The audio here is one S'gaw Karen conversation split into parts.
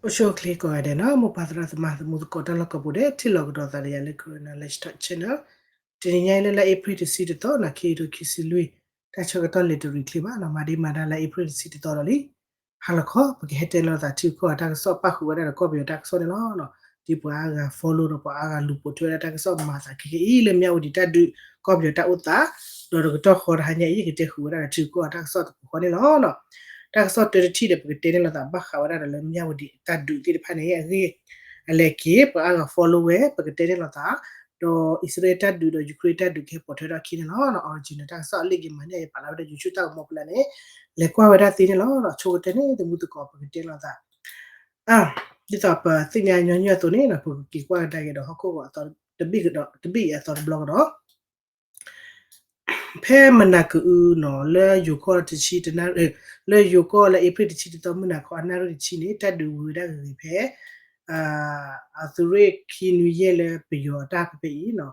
အိၣ်ဆူၣ်အိၣ်ချ့ကိးဂၤဒဲးနီၤ, မိၢ်ပၢ်သရၣ်သမါ သမူသကိးတၢ်လီၢ်ကိးပူၤဒဲး ထံၣ်လိာ်ကဒီးသးဒီးယၤလၢ Karen Knowledge Talk Channel. တနံၤညါအံၤလၢလါအ့ဖြ့ၣ်တဆံတသီနီၤ, ခံကထိခံဆံလွံၢ်, တၢ်ဆၢကတီၢ်လဲၤတရံးချ့ဘၣ်နီၤ, မၤဒ့မၤဒါလါအ့ဖြ့ၣ်တဆံတသီဒီးလံ. ဟါလီၤခီ ပကဟဲတဲလိာ်သးထံကီၢ်အတၢ်ကစီၣ် ပၣ်ဃုာ်ဝဲဒၣ်ဒီးကီၢ်ပယီၤတၢ်ကစီၣ်န့ၣ်လီၤ. ဒ်ပှၤအါဂၤ follow ဒီးပှၤအါဂၤလူၤပိာ်ထွဲဝဲဒၣ်တၢ်ကစီၣ်မၤသးခဲကနံၣ်အံၤလၢ မၠၣ်ဝတံၤတၢ်ဒုး ကီၢ်ပယီၤတၢ်အိၣ်သး, ဒီးတကတီၢ်ဃီတဟါညါအံၤ ယကတဲဃုာ်ဝဲဒၣ်ဒီးထံကီၢ်အတၢ်ကစီၣ်တပူၤဃီန့ၣ်လီၤ. တၢ်ကစီၣ်တၢတထံၣ်ဒီး ပကတဲန့ၢ်လိာ်သးဘၣ်ဃးဝဲဒၣ်ဒီးလၢ မၠၣ်ဝတံၤတၢ်ဒုးသ့ၣ်တဖၣ်န့ၣ် အဂ့ၢ်အလဲၤက့ၤ ပှၤအါဂၤ follow ဝဲ ပကတဲန့ၢ်လိာ်သး, ဒီးအံၣ်စရ့လးတၢ်ဒုးဒီး ယူၤခရ့ၣ်တၢ်ဒုးကဟဲပိာ်ထွဲထီၣ်အခံန့ၣ်လီၤ. original တၢ်ကစီၣ်အလံာ်က့ၤမၤန့ၢ် ယပာ်လီၤဝဲဒၣ် YouTube တၢ်ကမီၤဖဲလဲၣ်န့ၣ် လဲၤကွၢ်ဝဲဒၣ်သ့န့ၣ်လီၤ. ဆိကတၢၢ်န့ၣ် သမူသကိး ပကတဲလိာ်သး ဒ်သိးပသ့ၣ်ညါညီနုၢ်အသိးန့ၣ် ပကက့ၤကွၢ်ကဒါက့ၤဒီးဟီၣ်ခိၣ်ဂီၤအသီ တဘ့ၣ်ကဒီး တဘ့ၣ်အံၤအသီတဘျီကဒီး ဖဲမနၤကအုနီၤ လၢယိၤကီၢ်တဆံတနၣ်ရံၣ်, လၢယိၤကီၢ်လၢအ့ဖြ့ၣ်တဆံတသီ မုၢ်နၤခီအနၣ်ရံၣ်တဆံန့ၣ် တၢ်ဒုးဝံၤဝဲဒၣ်ဂ့ၤဂ့ၤဖဲ အသုးရ့ၣ်ခံနွံယဲၢ်လၢပယီၤအတၢ်ဖဲဖဲအံၤနီၤ,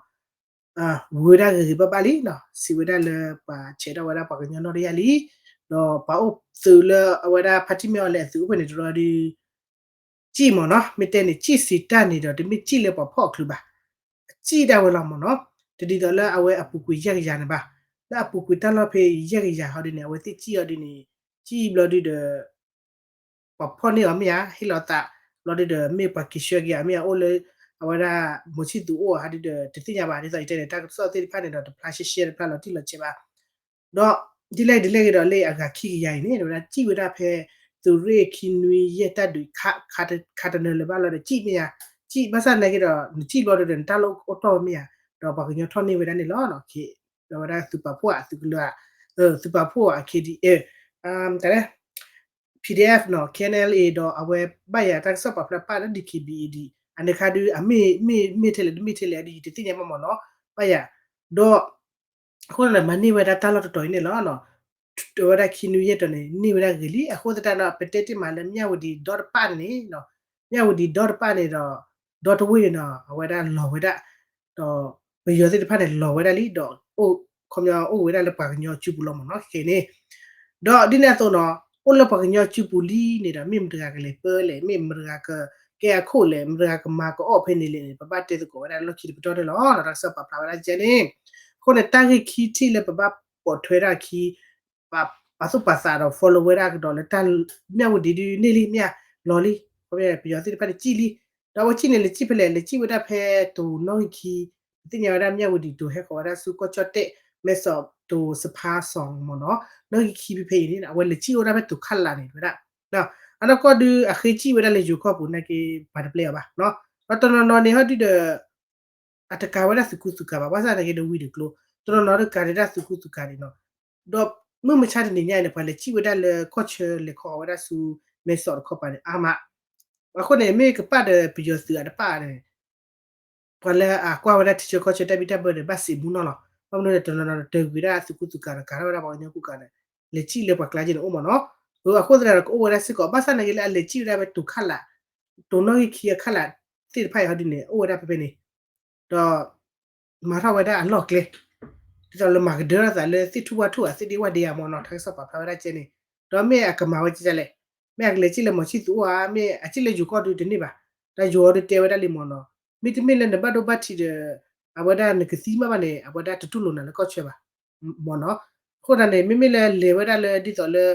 ဝံၤဝဲဒၣ်ဂ့ၤဂ့ၤဘၣ်ဘၣ်လံနီၤ, စံးဝဲဒၣ်လၢပှၤဆဲးထီၣ်ဝဲဒၣ်ပှၤကညီနီၢ်တယၢ်လံ, ဒီးပှၤအိၣ်သုးလၢအဝဲဒၣ်ဖါတံၢ်မ့ၢ်အီၤလဲၣ်အသုးအိၣ်ဖဲန့ၣ်တရီဒီး စံၣ်မ့ၢ်နီၤ, မ့ၢ်တဲန့ၣ် စံၣ်စံးတၢ်န့ၣ်ဒီး တမ့ၢ်စံၣ်လၢပှၤဖီၣ်အချုးဘၣ်, စံၣ်ဒၣ်ဝဲလီၤမ့ၢ်နီၤ, တဒ်သိးလၢအဝဲအပူၤကွံာ်ယဲၢ်ကယၤန့ၣ်ဘၣ်, လၢအပူၤကွံာ်တၢ်လီၢ်ဖဲယဲၢ်ကယၤဟီဒ်န့ၣ် အဝဲသ့ၣ်စံၣ်အီၤဒ်န့ၣ်, စံၣ်ဘျီဒုဒီး ပှၤဖီၣ်န့ၢ်အီၤမ့ၢ်ဧါ, ဟ့ၣ်လီၤသး, ဘျီဒုဒီး မ့ၢ်ပှၤက့ၤဆှၢက့ၤဧါမ့ၢ်ဧါ, အိၣ်လၢ အဝဲဒၣ် မိၤဆံၣ်သူၤအိၣ်ဧါဒုဒီး တသ့ၣ်ညါဘၣ်, ဒ်သိးယတဲန့ၣ် တၢ်ကစီၣ်သ့ၣ်တဖၣ်န့ၣ်ဒီး တဖျါရှဲရှဲတဖျါလီၤတံၢ်လီၤဆဲးဘၣ် ဒီးဒ်လဲၣ်ဒ်လဲၣ်ဂ့ၤဒီး လၢအဂၤခံကယၤအံၤန့ၣ် ဝဲဒၣ်စံၣ်ဝဲဒၣ်ဖဲ သုးရ့ၣ်ခံနွံယဲၢ်တၢ်ဒုး ခးတနၢၤလၢၤဘၣ်လီၤဒီး စံၣ်မ့ၢ်ဧါ, စံၣ်ဘၣ်ဆၣ်သနာ်က့ဒီး နစံၣ်ဘျီဒုဒီး နတၢ်လီၢ်အိၣ်တီၢ်ဝဲမ့ၢ်ဧါ, ဒီးပှၤကညီထီၣ်န့ၢ်ဝဲဒၣ်န့ၣ်လီၤ. ဒီးဝဲဒၣ်သုးပာ်ဖှိၣ်အသုးကလၢၤ, သုးပာ်ဖှိၣ်အ K D F, တၢ်လၢ P D F နီၤ K N L A ဒီးအဝဲဘၣ်ယၤတၢ်ကစီၣ်ပာ်ဖျါပၣ်လၢ D K B A D အန့ၣ်ခါဒု အမ့ၢ်မ့ၢ်မ့ၢ်ထဲလဲၣ် တမ့ၢ်ထဲလဲၣ်ဒု ယတသ့ၣ်ညါဘၣ်မ့ၢ်နီၤ, ဘၣ်ယၤ, ဒီး အဃိန့ၣ် မၤန့ၢ်ဝဲဒၣ်တၢ်လီၢ်တတီၤအံၤန့ၣ်လီၤ. အဝဲဒၣ်ခံနွံယဲၢ်တီၤန့ၣ် န့ၢ်ဝဲဒၣ်ဂ့ၤလံ. အဃိသတးဒီး ပတဲတ့ၢ်မးလၢ မၠၣ်ဝတံၤဒီတပၣ်န့ၣ်, မၠၣ်ဝတံၤဒီတပၣ်န့ၣ်ဒီး ဒီတဝ့ၢ်န့ၣ်ဒီး အဝဲဒၣ်လီၤဝဲဒၣ်, ဒီးပယီၤသ့ၣ်တဖၣ်န့ၣ် လီၤဝဲဒၣ်လံ ဒီး ခီပညီအိၣ်ဝဲဒၣ်လၢပှၤကညီစုပူၤလီၤမ့ၢ်နီၤ ခဲကနံၣ်အံၤန့ၣ်, ဒီးဒ်န့ၣ်အသိးနီၤ အိၣ်လၢပှၤကညီစုပူၤလံန့ၣ်ဒီး မ့ၢ်မတဂၤကလဲၤပၢလဲၣ်, မ့ၢ်မတဂၤကကဲအခိၣ်လဲၣ်, မတဂၤကမၤကအီၣ်ဖဲန့ၣ်လဲၣ်န့ၣ် ပဘၣ်တဲသကိးဝဲဒၣ်လၢလီၢ်ခံတပတီၢ်န့ၣ်လီၤ. တၢ်ကစီၣ်ပာ်ဖျါဝဲဒၣ်ကဲန့ၣ်, အဃိန့ၣ် တၢ်ဂ့ၢ်ခံထံၣ်လၢပဘၣ်ပိာ်ထွဲဒၣ်အခံ ပာ်သူၣ်ပာ်သးဒီး follow ဝဲဒၣ်ကဒီးလၢတၢ် မၠၣ်ဝတံၤဒုန့ၢ်လံမ့ၢ်ဧါ, လီၤလံ, ပယီၤသ့ၣ်တဖၣ်န့ၣ်စံၣ်လံ, ဒီးအဝဲစံၣ်န့ၣ် လဲၤစံၣ်ဖဲလဲၣ်, လဲၤစံၣ်ဝဲဒၣ်ဖဲတိၤနီၣ်ဂံၢ်ခံ, ပသ့ၣ်ညါဝဲဒၣ် မၠၣ်ဝတံၤတိၤဟဲဃီၤဝဲဒၣ်ဆူကီၢ်ကၠီၣ်တဲၣ် မဲစီၣ်တိၤစဖါစီၣ်မ့ၢ်နီၤ, နီၣ်ဂံၢ်ခံဖဲဖဲအံၤန့ၣ် အဝဲလဲၤစံၣ်အိၣ်ဒၣ်ဖဲတိၤခးလးန့ၣ်ဝဲဒၣ်, အနီၢ်ကီၢ်ဒု အဃ့စံၣ်ဝဲဒၣ်လၢယိၤကီၢ်ပူၤနာ်က့ ပှၤတပျဲအီၤဘၣ်, ဒီးတနီၤနီၤန့ၣ်ဟီဒုဒီး အတကၤဝဲဒၣ်သုးကူသုးကၤဘၣ်, ဘၣ်ဆၣ်သနာ်က့ဒီးဝံၤတကျိၤ, တနီၤနီၤဒီးကၤဒၣ်သုးကူသုးကၤန့ၣ်နီၤ, ဒီးမုၢ်မဆါတနံၤညါအံၤန့ၣ် ပှၤလဲၤစံၣ်ဝဲဒၣ်လၢကီၢ်ဆၢလဲၤခီအီၤဝဲဒၣ်ဆူ မဲစီၣ်တခီပၤန့ၣ် အါမး, အဃိန့ၣ် မ့ၢ်ကပာ်ဒီးပယီၤသုးအတပာ်န့ၣ် ပှၤလၢအကွၢ်ဝဲဒၣ်ထံဆၢကီၢ်ဆၢတၢ်ဘံၣ်တၢ်ဘၢန့ၣ် ဘၣ်စံးမူနီၢ်လီၤ, ဘၣ်မနုၤလဲၣ် တနီၤနီၤဒီးတဂ့ၤဒၣ်သုးကူသုးကၤဒီး ကၤထီၣ်ဝဲဒၣ်ပှၤကညီကူကၤန့ၣ်, လဲၤစံၣ်လၢပှၤကျါက့န့ၣ်အိၣ်မ့ၢ်နီၤ, အဃိသတးဒီးကအိၣ်ဝဲဒၣ်စ့ၢ်ကီး, ဘၣ်ဆၣ်သနာ်က့လၢအလဲၤစံၣ်ဝဲဒၣ်ဖဲတိၤခးလး, တိၤနီၣ်ဂံၢ်ခံအခးလးသ့ၣ်တဖၣ်အံၤဟီဒုန့ၣ် အိၣ်ဝဲဒၣ်ဖဲဖဲန့ၣ်, ဒီး မၤထီၣ်ဝဲဒၣ်အလီၢ်ကျဲ, ဒ်သိးလၢမၤကဒၢထီၣ်သးလၢသ့ၣ်ထူၣ်ဝၣ်ထူၣ်အသ့ၣ်ဒ့ဝၣ်ဒ့ဧါမ့ၢ်နီၤ, တၢ်ကစီၣ်ပာ်ဖျါဝဲဒၣ်ကဲန့ၣ်, ဒီးမ့ၢ်အကမၤဝဲကဲလဲၣ်, မ့ၢ်အကလဲၤစံၣ်လၢမီၤဆံၣ်သူၤအိၣ်ဧါ, မ့ၢ်အစံၣ်လၢယိၤကီၢ်ဒုတန့ၢ်ဘၣ်, ဒီးယိၤအီၤဒုတဲဝဲဒၣ်လံမ့ၢ်နီၤ, မ့တမ့ၢ်လၢနဘၣ်ဒိဘၣ်ထံးဒီး အဝဲဒၣ်နကသံမးဘၣ်န့ၣ် အဝဲဒၣ်တတူၢ်လိာ်နၤလၢကီၢ်ဆၢဘၣ် မ့ၢ်နီၤ, အဃိသတးန့ၣ် မ့မ့ၢ်လၢလဲၤဝဲဒၣ်လၢဒ်သိးလၢ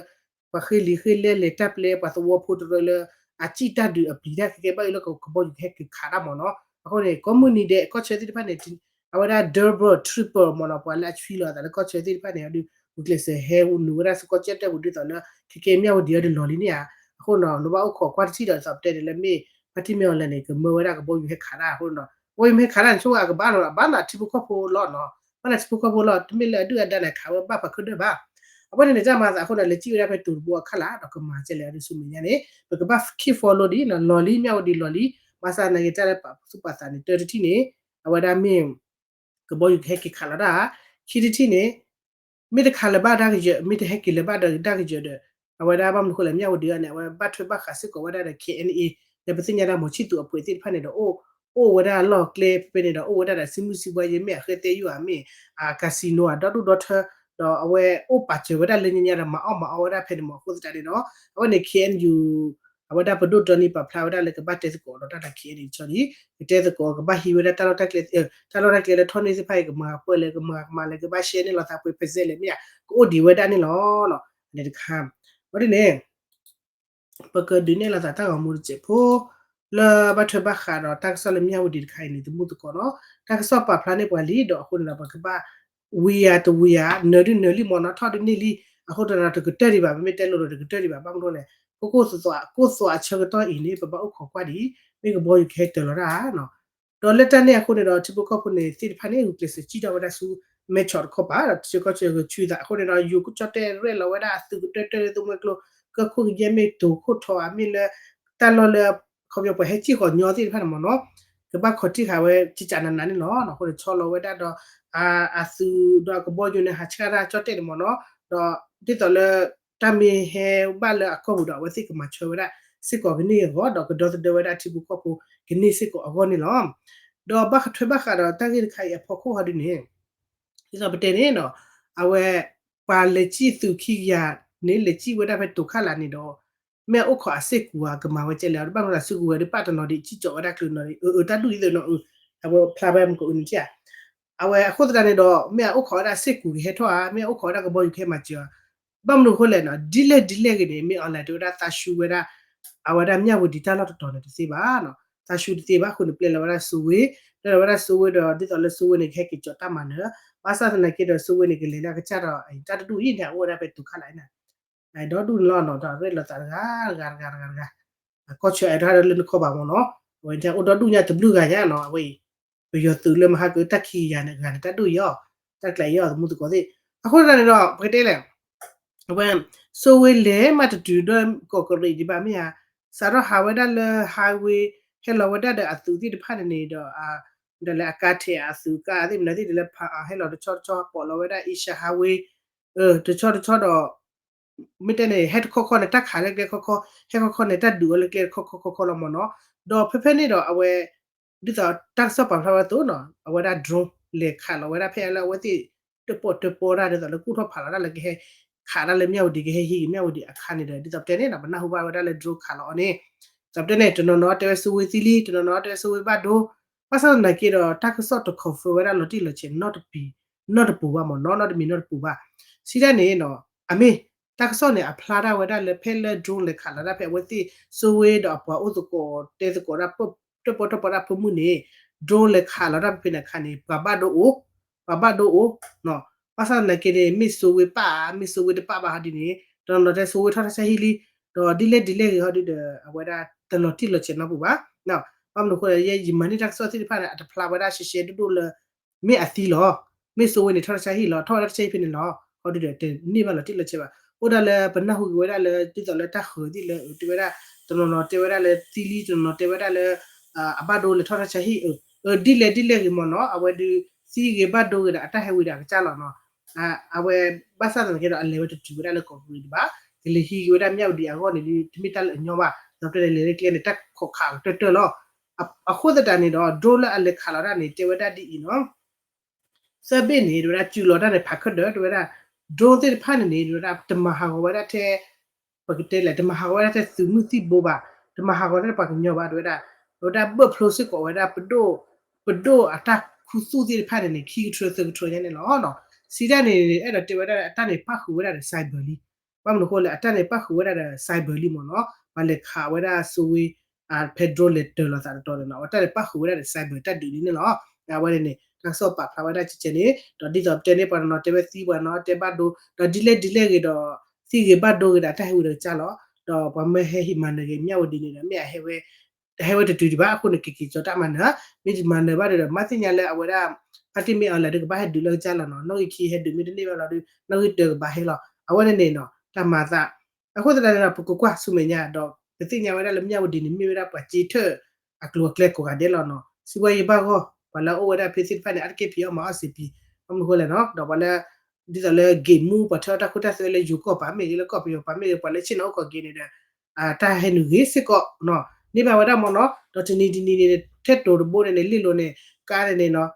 ပှၤဃ့လံာ်ဃ့လဲလဲၤတၢ်ပျဲ ပှၤသဝီဖိတရၢလၢ အစံၣ်တၢ်ဒုးအပျံၤတၢ်ခဲကဲဘၣ်အံၤလၢကဘီယူၤကဟဲက့ၤခးတၢ်မ့ၢ်နီၤ, အဃိန့ၣ် ကိးမုၢ်နံၤဒဲး ကီၢ်ဆၢသ့ၣ်တဖၣ်န့ၣ် အဝဲဒၣ် double triple မ့ၢ်နီၤ, ပှၤလၢအဆွံလီၤအသးလၢကီၢ်ဆၢသ့ၣ်တဖၣ်န့ၣ် အဒုး ဂုာ်ကျဲးစၢးဟဲနုာ်ဝဲဒၣ်ဆူကီၢ်ကၠီၣ်တဲၣ်ပူၤဒ်သိးလၢ ခဲကဲမၠၣ်ဝတံၤအံၤဒုးလီၤလံန့ၣ်ဧါ, အဃိနီၤ နဘၣ်အိၣ်ခိးကွၢ်တထံၣ်ဒီး ဒ်သိးပတဲန့ၣ်လၢမ့ၢ် ဖါတံၢ်မ့ၢ်အီၤလဲၣ်န့ၣ် ကမၢဝဲဒၣ်ကဘီယူၤဟဲခးတၢ်အဃိနီၤ, ကဘီယူၤမ့ၢ်ဟဲခးတၢ်န့ၣ် ဆိအကဘၣ်နီၤ ဘၣ်နၤထံဖိကီၢ်ဖိလီၤနီၤ, ဘၣ်နၤထံဖိကီၢ်ဖိလီၤ, တမ့ၢ်လၢအဒုၣ်အဒါန့ၣ် ခးဝဲဘၣ်ဖးခုဒၢဘၣ်, အဝဲန့ၣ်န့ၣ် တၢ်မၤသးအဃိန့ၣ် လဲၤစံၣ်ဝဲဒၣ်ဖဲတိၤတဘိအခါလၢ် ဒီးကမၤကဲလဲၣ်အဒုးဆူမဲာ်ညါန့ၣ် ပကဘၣ် keep follow ဒံးနီၤ, လီၤလံ မၠၣ်ဝတံၤလီၤလံ, ဘၣ်ဆၣ်သနာ်က့တၢ်လၢပာ်သူၣ်ပာ်သးန့ၣ် တၢတထံၣ်န့ၣ် အဝဲဒၣ်မ့ၢ် ကဘီယူၤကဟဲက့ၤခးလီၤတၢ်, ခံတထံၣ်န့ၣ် မ့ၢ်တခးလၢၤဘၣ်တၢ်ကယၢၤ မ့ၢ်တဟဲက့ၤလၢၤဘၣ်ဒီးတၢ်ကယၢၤဒီး အဝဲဒၣ်ဘၣ်မနုၤဃိလဲၣ် မၠၣ်ဝတံၤအံၤန့ၣ် အဝဲဘၣ်ထွဲဘၣ်ဃးစ့ၢ်ကီးဝဲဒၣ်ဒီး K N A လၢပသ့ၣ်ညါဒၣ် မီၤဆံၣ်သူၤအဖှဲးသ့ၣ်တဖၣ်န့ၣ်ဒီး အိၣ် အိၣ်ဝဲဒၣ်လီၢ်ကျဲဖဲဖဲန့ၣ်ဒီး အိၣ်ဝဲဒၣ်ဒီးစုမုၢ်စုဘှါယဲမ့ၢ်အဃဲသဲယုၢ်ဧါမ့ၢ် casino ဧါ ဒီဒူၣ်ဒီထၢ ဒီးအဝဲအိၣ်ပာ်စၢၤဝဲဒၣ်လၢညါညါဒီး မၤအီၣ်မၤအီဝဲဒၣ်ဖဲန့ၣ်မ့ၢ်အဃိသတးန့ၣ်ဒီး အဝဲန့ၣ် K N U အဝဲဒၣ်ပဒိၣ်ဒီနံၤပာ်ဖျါဝဲဒၣ်လၢကဘၣ်တဲသကိးဒီးတၢ်နာ်က့အံၤန့ၣ် ဆီဒံး ကတဲသကိး ကဘၣ်ဟံးဝဲဒၣ်တၢ်လီၢ်တၢ်ကျဲ တၢ်လီၢ်တၢ်ကျဲလၢထီၣ်န့ၢ်သ့ၣ်တဖၣ်အံၤ ကမၤပှဲၤလၢ ကမၤကမၤလၢ ကဘၣ်ရှဲန့ၢ်လီၤသးပှဲၤ percent လဲၣ်မ့ၢ်ဧါ ကအိၣ်ဒံးဝဲဒၣ်န့ၣ်လီၤ. န့ၣ်တခါ အဝဲဒ်န့ၣ် ပကဒုးနဲၣ်လီၤသးတၢ်ဂီၤမူတစဲးဖိ လၢဘၣ်ထွဲဘၣ်ဃးဒီးတၢ်ကစီၣ်လၢမၠၣ်ဝတံၤတခါအံၤန့ၣ် သမူသကိးနီၤ တၢ်ကစီၣ်ပာ်ဖျါန့ၢ်ပှၤလံဒီးအဃိန့ၣ်ဒီး ပကဘၣ် ဝံၤယၤတဝံၤယၤ နၢၤဒုနၢၤလံမ့ၢ်နီၤ ထီၣ်ဒုန့ၢ်လံ အဃိသတးဒီးတကတၢၢ်ဒံးဘၣ် ပမ့ၢ်တဲလိၤဒီးတကတၢၢ်ဒံးဘၣ် ဘၣ်မနုၤလဲၣ် ပကိၢ်သွးအဆၢကတီၢ်အံၤန့ၣ် ပဘၣ်အိၣ်ခိးကွၢ်ဒံး မ့ၢ်ကဘီယူၤကဟဲတၢၤလီၤတၢ်နီၤ ဒီးလၢတၢ်န့ၣ်အဃိန့ၣ်ဒီး ထံဖိကီၢ်ဖိန့ၣ်သ့ၣ်တဖၣ်န့ၣ် ဂုာ်ကျဲးစၢးစံၣ်ထီၣ်ဝဲဒၣ်ဆူ မဲဆီးတခီပၤ ဒီးတဆၢကီၢ်ဆၢဂုာ်ဆူသးအဃိန့ၣ်ဒီး ယိၤကီၢ်ကၠီၣ်တဲၣ်ရဲၣ်လီၤဝဲဒၣ်အသုးကတၢၢ်တၢၢ်လၢသူမှဲကျိ ကၢၢ်ခိၣ်ကယဲၢ်မ့ၢ်တိၤခိၣ်ထီဧါမ့ၢ်လၢ တၢ်လီၢ်လၢ ခီပညီပှၤဟဲစံၣ်ဃီၤညီသ့ၣ်တဖၣ်န့ၣ်မ့ၢ်နီၤ ကဘၣ်ခိးတံၢ်ဃာ်ဝဲကကးနးနးန့ၣ်လီၤ. အဃိန့ၣ်ဆီလီၤဝဲဒၣ်ဒီး အသုးဒီးကဘီယူၤန့ၣ် ဟးဆှၣ်တၢ်ကၠီၣ်တဲၣ်န့ၣ်မ့ၢ်နီၤ ဒီးဒ်သိးလၢ တၢ်မ့ၢ်ဟဲဘၣ်လၢအကီၢ်ပူၤဒီး အဝဲသ့ၣ်ကမၤဆၢဝဲဒၣ်စ့ၢ်ကီးကန့ၢ်အဂီၢ် ဒီးကဒီသဒၢဝဲဒၣ်ထံဖိကီၢ်ဖိကန့ၢ်စ့ၢ်ကီးအဂီၢ်န့ၣ်လီၤ. ဒီးဘၣ်ထွဲဘၣ်ဃးဒီးတၢ်ဂ့ၢ်တခါအံၤအဖီခိၣ်ဟီဒ်န့ၣ် ဒ်သိးပတဲန့ၣ်နီၤ အဝဲ ပှၤလဲၤစံၣ်သုးခံကယၤန့ၣ် လဲၤစံၣ်ဝဲဒၣ်ဖဲတိၤခၣ်လးန့ၣ်ဒီး မ့ၢ်အအိၣ်ခိးအစ့ၢ်ကီးဧါ ကမၤဝဲကဲလဲၣ် တဘၣ်မနုၤလၢစ့ၢ်ကီးဝဲဒၣ်ပာ်တနီၤဒံး စံၣ်ကၠီးဝဲဒၣ်ကျုးနီၤ အၢ တၢ်ဒူၣ်ဒ်သိးနီၤ အဝဲဖျါဝဲမကအိၣ်န့ၣ်ဧါ အဝဲအဃိသတးန့ၣ်ဒီး မ့ၢ်အအိၣ်ခိးဝဲဒၣ်စ့ၢ်ကီးကဟဲထီၣ်ဧါ မ့ၢ်အအိၣ်ခိးဝဲဒၣ်ကဘီယူၤကဟဲမၤစၢၤဧါ ဘၣ်မနုၤအဃိလဲၣ်နီၤ ဒ်လဲၣ်ဒ်လဲၣ်ဂ့ၤန့ၣ် မ့ၢ်အီၤလဲၣ် တဲဝဲဒၣ်သးဆူဝဲဒၣ် အဝဲဒၣ်မၠၣ်ဝတံၤတၢ်လီၢ်တတီၤန့ၣ်တသ့ဘၣ် သးဆူတသ့ဘၣ်အဃိန့ၣ် ပျဲလီၤဝဲဒၣ်စိဝ့ ပျဲလီၤဝဲဒၣ်စိဝ့ဒီး ဒ်သိးလၢစိဝ့န့ၣ် ကဟဲက့ၤကၠီးတၢ်မၤနၢၤ ဘၣ်ဆၣ်သနာ်က့ဒီး စိဝ့န့ၣ် ကလဲၤလၢအကစၢ်ဒီး တၢ်တဒူၣ်အံၤန့ၣ် အအိၣ်ဝဲဒၣ်ဖဲတိၤခၣ်လးအံၤန့ၣ် ဒီဒူၣ်န့ၣ်လီၤနီၤ ဒီးရဲၣ်လီၤသးတဂၤတဂၤတဂၤတဂၤ ကီၢ်ဆၢအဲၣ်ဒိးလၢနခီပၤမ့ၢ်နီၤ အဝဲန့ၣ် အိၣ်ဒီဒူၣ်ညါတဘျုးဂၤညါနီၤ အဝဲအံၤ ပယီၤသုးလၢမဟါကတၢၢ်ခံကယၤန့ၣ် ဂၤန့ၣ်တၢ်ဒူၣ်အံၤအီၤ တၢ်ကျဲၤအံၤအီၤ သမူသကိးသ့ၣ် အဃိသတးန့ၣ်ဒီး ပကတဲလဲၣ် အဝဲ စိဝ့လဲၤမးတတုၤဒီးကီးကရံးဒံးဘၣ် မ့ၢ်ဧါ စးထီၣ်ဟးဝဲဒၣ်လၢ highway ဟဲလီၤဝဲဒၣ်ဒီးအသုးသ့ၣ်တဖၣ်န့ၣ်န့ၣ်ဒီး ဒီးလၢအကါထဲးအသုးကါသ့ၣ်မနုၤသ့ၣ်ဒီးလၢဖးအါဟဲလီၤတဆီတဆီ ပိာ်လီၤဝဲဒၣ် Asia highway တဆီတဆီဒီး မ့ၢ်တဲန့ၣ် ဟဲတခီခီန့ၣ် တၢ်ခးလၢကျဲခီခီ ဟဲခီခီန့ၣ် တၢ်ဒုးအီၤလၢကျဲတခီခီခီခီလီၤမ့ၢ်နီၤ ဒီးဖဲဖဲန့ၣ်ဒီးအဝဲ ဒ်သိးတၢ်ကစီၣ်ပာ်ဖျါဝဲအသိးနီၤ အဝဲဒၣ် drone လဲၤခးလီၤဝဲဒၣ်ဖဲလၢအဝဲသ့ၣ် တၢၣ်ပီၣ်တၢၣ်ပီတၢ်ဒ်သိးလၢကူၣ်ထီၣ်ဖးလီၤတၢ်လၢကဟဲ ခးတၢ်လၢမၠၣ်ဝတံၤ ကဟဲဟံးက့ၤမၠၣ်ဝတံၤအခါန့ၣ်ဒီး ဒ်သိးပတဲန့ၣ်နီၤ ပနၢ်ဟူဘၣ်ဝဲဒၣ်လၢ drone ခးလီၤအီၤန့ၣ် ဒ်သိးပတဲန့ၣ် တနီၤနီၤတဲဝဲစိဝ့သံလံ တနီၤနီၤတဲဝဲစိဝ့ဘၣ်ဒိ ဘၣ်ဆၣ်သနာ်က့ဒီး တၢ်ကစီၣ်တ confirm ဝဲဒၣ်လီၤတံၢ်လီၤဆဲး နီတပံၤ နီတပူၤဘၣ်မ့ၢ်နီၤ နီတမံၤနီတပူၤဘၣ် စံးဒၣ်န့ၣ်နီၤ အမ့ၢ် တၢ်ကစီၣ်န့ၣ် အဖျါဒၣ်ဝဲဒၣ်လၢဖဲလၢ drone လဲၤခးလီၤတၢ်ဖဲအဝဲသ့ၣ် စိဝ့ဒီးအပှၤအိၣ်သကိးတဲသကိးတၢ် တၢၣ်ပီၣ်တၢၣ်ပီတၢ်ဖၢမုၢ်န့ၣ် drone လဲၤခးလီၤတၢ်ဖဲဖဲန့ၣ်အခါန့ၣ် ပှၤဘၣ်ဒိအိၣ် ပှၤဘၣ်ဒိအိၣ် ဘၣ်ဆၣ်သနာ်က့န့ၣ် မ့ၢ်စိဝ့ပာ် မ့ၢ်စိဝ့တပာ်ဘၣ်ဟီဒ်န့ၣ် တနီၤနီၤတဲစိဝ့ထီၣ်တၢ်ဆါဟံၣ်လံ ဒီးဒ်လဲၣ်ဒ်လဲၣ်ဂ့ၤဟီဒ်ဒီး အဝဲဒၣ်တလီၤတံၢ်လီၤဆဲးနီတပူၤဘၣ် ဘၣ်မနုၤအဃိလဲၣ် ယမၤန့ၢ်တၢ်ကစီၣ်သ့ၣ်တဖၣ်န့ၣ် အတဖျါဝဲဒၣ်ရှဲရှဲဒိၣ်ဒိၣ်လၢ မ့ၢ်အသံလီၤ မ့ၢ်စိဝ့န့ၣ်ထီၣ်တၢ်ဆါဟံၣ်လီၤ ထီၣ်ဝဲဒၣ်တၢ်ဆါဟံၣ်ဖဲန့ၣ်လီၤ ဟီဒ်ဒီးတန့ၢ်ဘၣ်လီၤတံၢ်လီၤဆဲးဘၣ် အိၣ်ဒၣ်လၢပနၢ်ဟူက့ၤဝဲဒၣ်လၢ ဒ်သိးလၢတၢ်ဃၢၤသ့ၣ်လၢ တဲဝဲဒၣ် တနီၤနီၤတဲဝဲဒၣ်လၢသံလံ တနီၤနီၤတဲဝဲဒၣ်လၢ အဘၣ်ဒိလဲၤထီၣ်တၢ်ဆါဟံၣ် ဒ်လဲၣ်ဒ်လဲၣ်ဂ့ၤမ့ၢ်နီၤ အဝဲဒုးသံဂ့ၤဘၣ်ဒိဂ့ၤဒီး အတၢ်ဟဲဝံၤဒီးအကစၢ်လီၤနီၤ အဝဲဘၣ်ဆၣ်သနာ်က့ဒီး အလဲၤဝဲတတုၤဝဲဒၣ်လၢကီးကရံးဒံးဘၣ် ကလဲၤဟံးက့ၤဝဲဒၣ်မၠၣ်ဝတံၤအဂီၢ်န့ၣ် တမ့ၢ်တၢ်လၢအညီဘၣ် ဒီးပတဲလဲၤလၢကျဲန့ၣ် တၢ်ခိးခးကတၢၢ်တၢၢ်လီၤ အဃိသတးန့ၣ်ဒီး drone လၢအလဲၤခးလီၤတၢ်န့ၣ် တဲဝဲဒၣ်ဒ်အံၤနီၤ သၢဘ့ၣ်န့ၣ် တဲဝဲဒၣ် စုလီၤတၢ်န့ၣ် ဖးခၢၣ်ဒၢး တဲဝဲဒၣ် drone သ့ၣ်တဖၣ်န့ၣ်န့ၣ် တဲဝဲဒၣ် တမၤဟးဂီၤဝဲဒၣ်ထဲ ပကတဲလဲၣ် တမၤဟးဂီၤဝဲဒၣ်ထဲသုးမုၢ်သံၣ်ဘိဘၣ် တမၤဟးဂီၤထဲပှၤကညီဘၣ် တဲဝဲဒၣ် တဲဝဲဒၣ် ဘၢၣ်ဖျိစ့ၢ်ကီးဝဲဒၣ် ပဒိၣ် ပဒိၣ်အတၢ်ခူသူၣ်သ့ၣ်တဖၣ်န့ၣ်န့ၣ် ခံကထြၢသၢကထြၢညါန့ၣ်လီၤ. စံးတၢ်န့ၣ် အဲၣ်ဒိးတဲဝဲဒၣ် အတၢ်န့ၣ်ပၣ်ဃုာ်ဝဲဒၣ်ဒီး cyber လံ ဘၣ်မနုၤအဃိလဲၣ် အတၢ်န့ၣ်ပၣ်ဃုာ်ဝဲဒၣ်ဒီး cyber လံမ့ၢ်နီၤ ပှၤလဲၤခးဝဲဒၣ်စိဝ့ ဖဲ drone လဲၤတၢၤလီၤသးတတီၤန့ၣ်နီၤ အဝဲတၢ်လဲၤပၣ်ဃုာ်ဝဲဒၣ်ဒီး cyber တၢ်ဒုးလံန့ၣ်လီၤ. အဝဲန့ၣ်န့ၣ် တၢ်ကစီၣ်ပာ်ဖျါဝဲဒၣ်ကဲကဲန့ၣ် ဒီးဒ်သိးပတဲန့ၣ် ပှၤတနီၤတဲဝဲသံ ပှၤတနီၤတဲဘၣ်ဒိ ဒီးဒ်လဲၣ်ဒ်လဲၣ်ဂ့ၤဒီး သံဂ့ၤဘၣ်ဒိဂ့ၤဒီး အတၢ်ဟဲဝံၤဒီးကစၢ်လီၤ. ဒီးပှၤမၢဟဲဟံးမၤနၢၤက့ၤ မၠၣ်ဝတံၤန့ၣ်ဒီး မ့ၢ်အဟဲဝဲ ဟဲဝဲတတုၤဒံးဘၣ် အဃိန့ၣ် ကက့ၤကၠီၤတၢ်မၤနၢၤ မ့ၢ်တမၤနၢၤဘၣ်ဒီး မၤသ့ၣ်ညါလၢအဝဲဒၣ် ဖါတံၢ်မ့ၢ်အီၤလဲၣ်ဒီး ကဘၣ်ဟဲဒုးလၢကစၢ်လီၤနီၤ နီၣ်ဂံၢ်ခံဟဲဒုးမ့ၢ်တန့ၢ်ဘၣ်လီၤဒီး နီၣ်ဂံၢ်တၢကဘၣ်ဟဲလီၤ အဝဲန့ၣ်န့ၣ်နီၤ တၢ်မၤသး အဃိသတးန့ၣ်ဒီး ပကကွၢ်ဆူမဲာ်ညါဒီး ပသ့ၣ်ညါဝဲဒၣ်လၢမၠၣ်ဝတံၤန့ၣ် မ့ၢ်ဝဲဒၣ်ပှၤစ့ထၢၣ် အကျိၤအကျဲကိးဂၤဒဲးလီၤနီၤ စံးဝဲယဘၣ်ဂီၢ် ပှၤလၢအအိၣ်ဝဲဒၣ်ဖဲသ့ၣ်တဖၣ်န့ၣ် အါတက့ၢ်ဖံးအီၣ်မၤအီၣ်စ့ပံၤ ဘၣ်မနုၤအဃိလဲၣ်နီၤ ဒီးပှၤလၢ ဒ်သိးလၢ ဂ့ၢ်မူ ပှၤထၢအီၣ်တၢ်ခိတၢ်သွဲလၢယိၤကီၢ်ပၤမ့ၢ်ဂ့ၤ လၢကီၢ်ပယီၤပၤမ့ၢ်ဂ့ၤ ပှၤလၢဆ့ၣ်နီၤအိၣ်ကီၢ်က့ၤန့ၣ်ဒီး တၢ်ဟဲနုာ်ဂ့ၤစ့ၢ်ကီး န့ၢ်ဘၣ်ဝဲဒၣ်မ့ၢ်နီၤ ဒီးတနံၤတနံၤန့ၣ် ထဲတိၤတဘိန့ၣ်န့ၣ် လ့ၣ်လိၤန့ၣ် ကါန့ၣ်န့ၣ်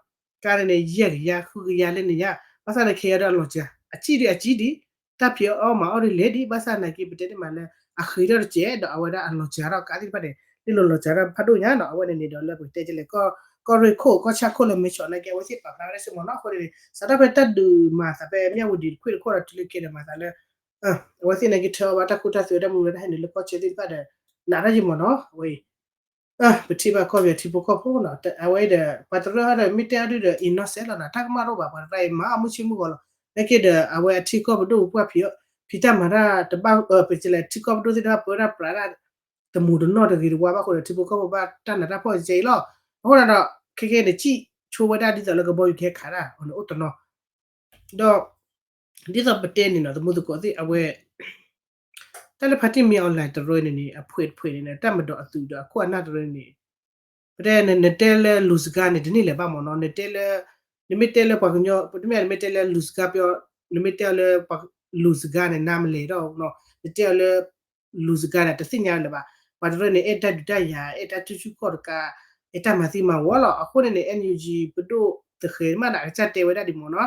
ကါန့ၣ်န့ၣ် ယဲၢ်ကယၤ ဃုကယၤလၢန့ၣ်ညါ ဘၣ်ဆၣ်န့ၣ် ခဲအံၤဒီးအလီၤစှၤ အစံၣ်ဒံးအစံၣ်ဒံး တၢ်ဖံးအီၣ်မၤအီၣ်ဒ်လဲၣ်ဒံး ဘၣ်ဆၣ်နာ်က့ ပတဲန့ၣ်မးလၢ အဃ့ထီၣ်တစဲး ဒီးအဝဲဒၣ်အလီၤစှၤထီၣ်ကးသ့ၣ်တဖၣ်န့ၣ် လံၣ်လိၤလီၤစှၤထီၣ်ဖးဒိၣ်ညါနီၤ. အဝဲန့ၣ်န့ၣ်ဒီးလၢပကတဲကလဲၣ် ကီၢ်ရ့ၣ်ခိၣ် ကီၢ်ဆၣ်ခိၣ်လၢမဲဆီးနာ်က့ အဝဲသ့ၣ်ပာ်ဖျါဝဲဒၣ်စ့ၢ်မ့ၢ်နီၤ. အဃိန့ၣ် စးထီၣ်ဖဲတၢ်ဒုးမၤသးဖဲမၠၣ်ဝတံၤတခွ့ၣ်တခီဒီးတုၤလၢခဲဒီးမၤသးလၢ အဝဲသ့ၣ်နာ်က့ထၢအီၤဘၣ်တၢ်ခိတၢ်သွဲတၢ်မူလၢတၢ်ဟဲနုာ်လၢကီၢ်ဆၢသ့ၣ်တဖၣ်ဒီး နာ်တၢ်ယံာ်မ့ၢ်နီၤ. အဝဲအံၤ ပထံၣ်ဘၣ်ကီၢ်ပယီၤထံဖိကီၢ်ဖိနီၤ အဝဲဒီး ပှၤတရၢ်ဒီးမ့ၢ်တဲအီၤဒုဒီး အံၤနီၢ်စဲးလီၤနီၤ တၢ်ကမၣ်တအိၣ်ဘၣ် ပှၤတရၢ်အံၤမၤအီၣ်မုၢ်ဆ့မုၢ်ဂီၤလီၤ. နာ်က့ဒီး အဝဲအထံကီၢ်ပဒိၣ်ပှၢ်ဖံး ဖံးတၢ်မၤတၢ်တဘၣ် ပကလဲၤထံကီၢ်ပဒိၣ်သ့ၣ်တဖၣ်ပၢတၢ်ပြးတၢ် တမူးတနီၢ်တဂ့ၤတဝါဘၣ်အဃိဒီး ထံဖိကီၢ်ဖိဘၣ်တၢ်နးတၢ်ဖှီၣ်ကဲအံၤလီၤ. အဃိဒီး ခဲကဲန့ၣ် စံၣ်ဆိဝဲဒၣ်ဒ်သိးလၢကဘီယူၤကဟဲခးတၢ်အီၤန့ၣ်အိၣ်တနီၤ ဒီး ဒ်သိးပတဲန့ၣ်နီၤ သမူသကိးသ့ၣ်အဝဲ တၢ်လၢဖါတံၢ်မံအီၤလဲၣ်တရၢန့ၣ်န့ၣ် အဖှဲးတဖှဲးန့ၣ် တၢ်မၤဒီးအသုးဒီးအခိၣ်အနၢ်တရၢန့ၣ် ပတဲနတဲလၢလူၤစကါန့ၣ် တန့ၢ်လၢၤဘၣ်မ့ၢ်နီၤ နတဲလၢ နမ့ၢ်တဲလၢပှၤကညီ တမ့ၢ်နမ့ၢ်တဲလၢလူၤစကါပျီ နမ့ၢ်တဲအီၤလၢ လူၤစကါန့ၣ် နါမလဲၢ်ဒီး နတဲအီၤလၢ လူၤစကါန့ၣ် တသ့ၣ်ညါလၢၤဘၣ်. ပှၤတရၢန့ၣ် အဲၣ်တၢ်ဒုးတၢ်ယၤ အဲၣ်တၢ်ထူၣ်ဆူၣ်ကီၢ်တကး အဲၣ်တၢ်မၤသံမၤဝီလီၤ. အဃိန့ၣ်န့ၣ် NUG ပဒိၣ်တဃဲၤမးဒီး အကစၢ်တဲဝဲဒၣ်ဒ်မ့ၢ်နီၤ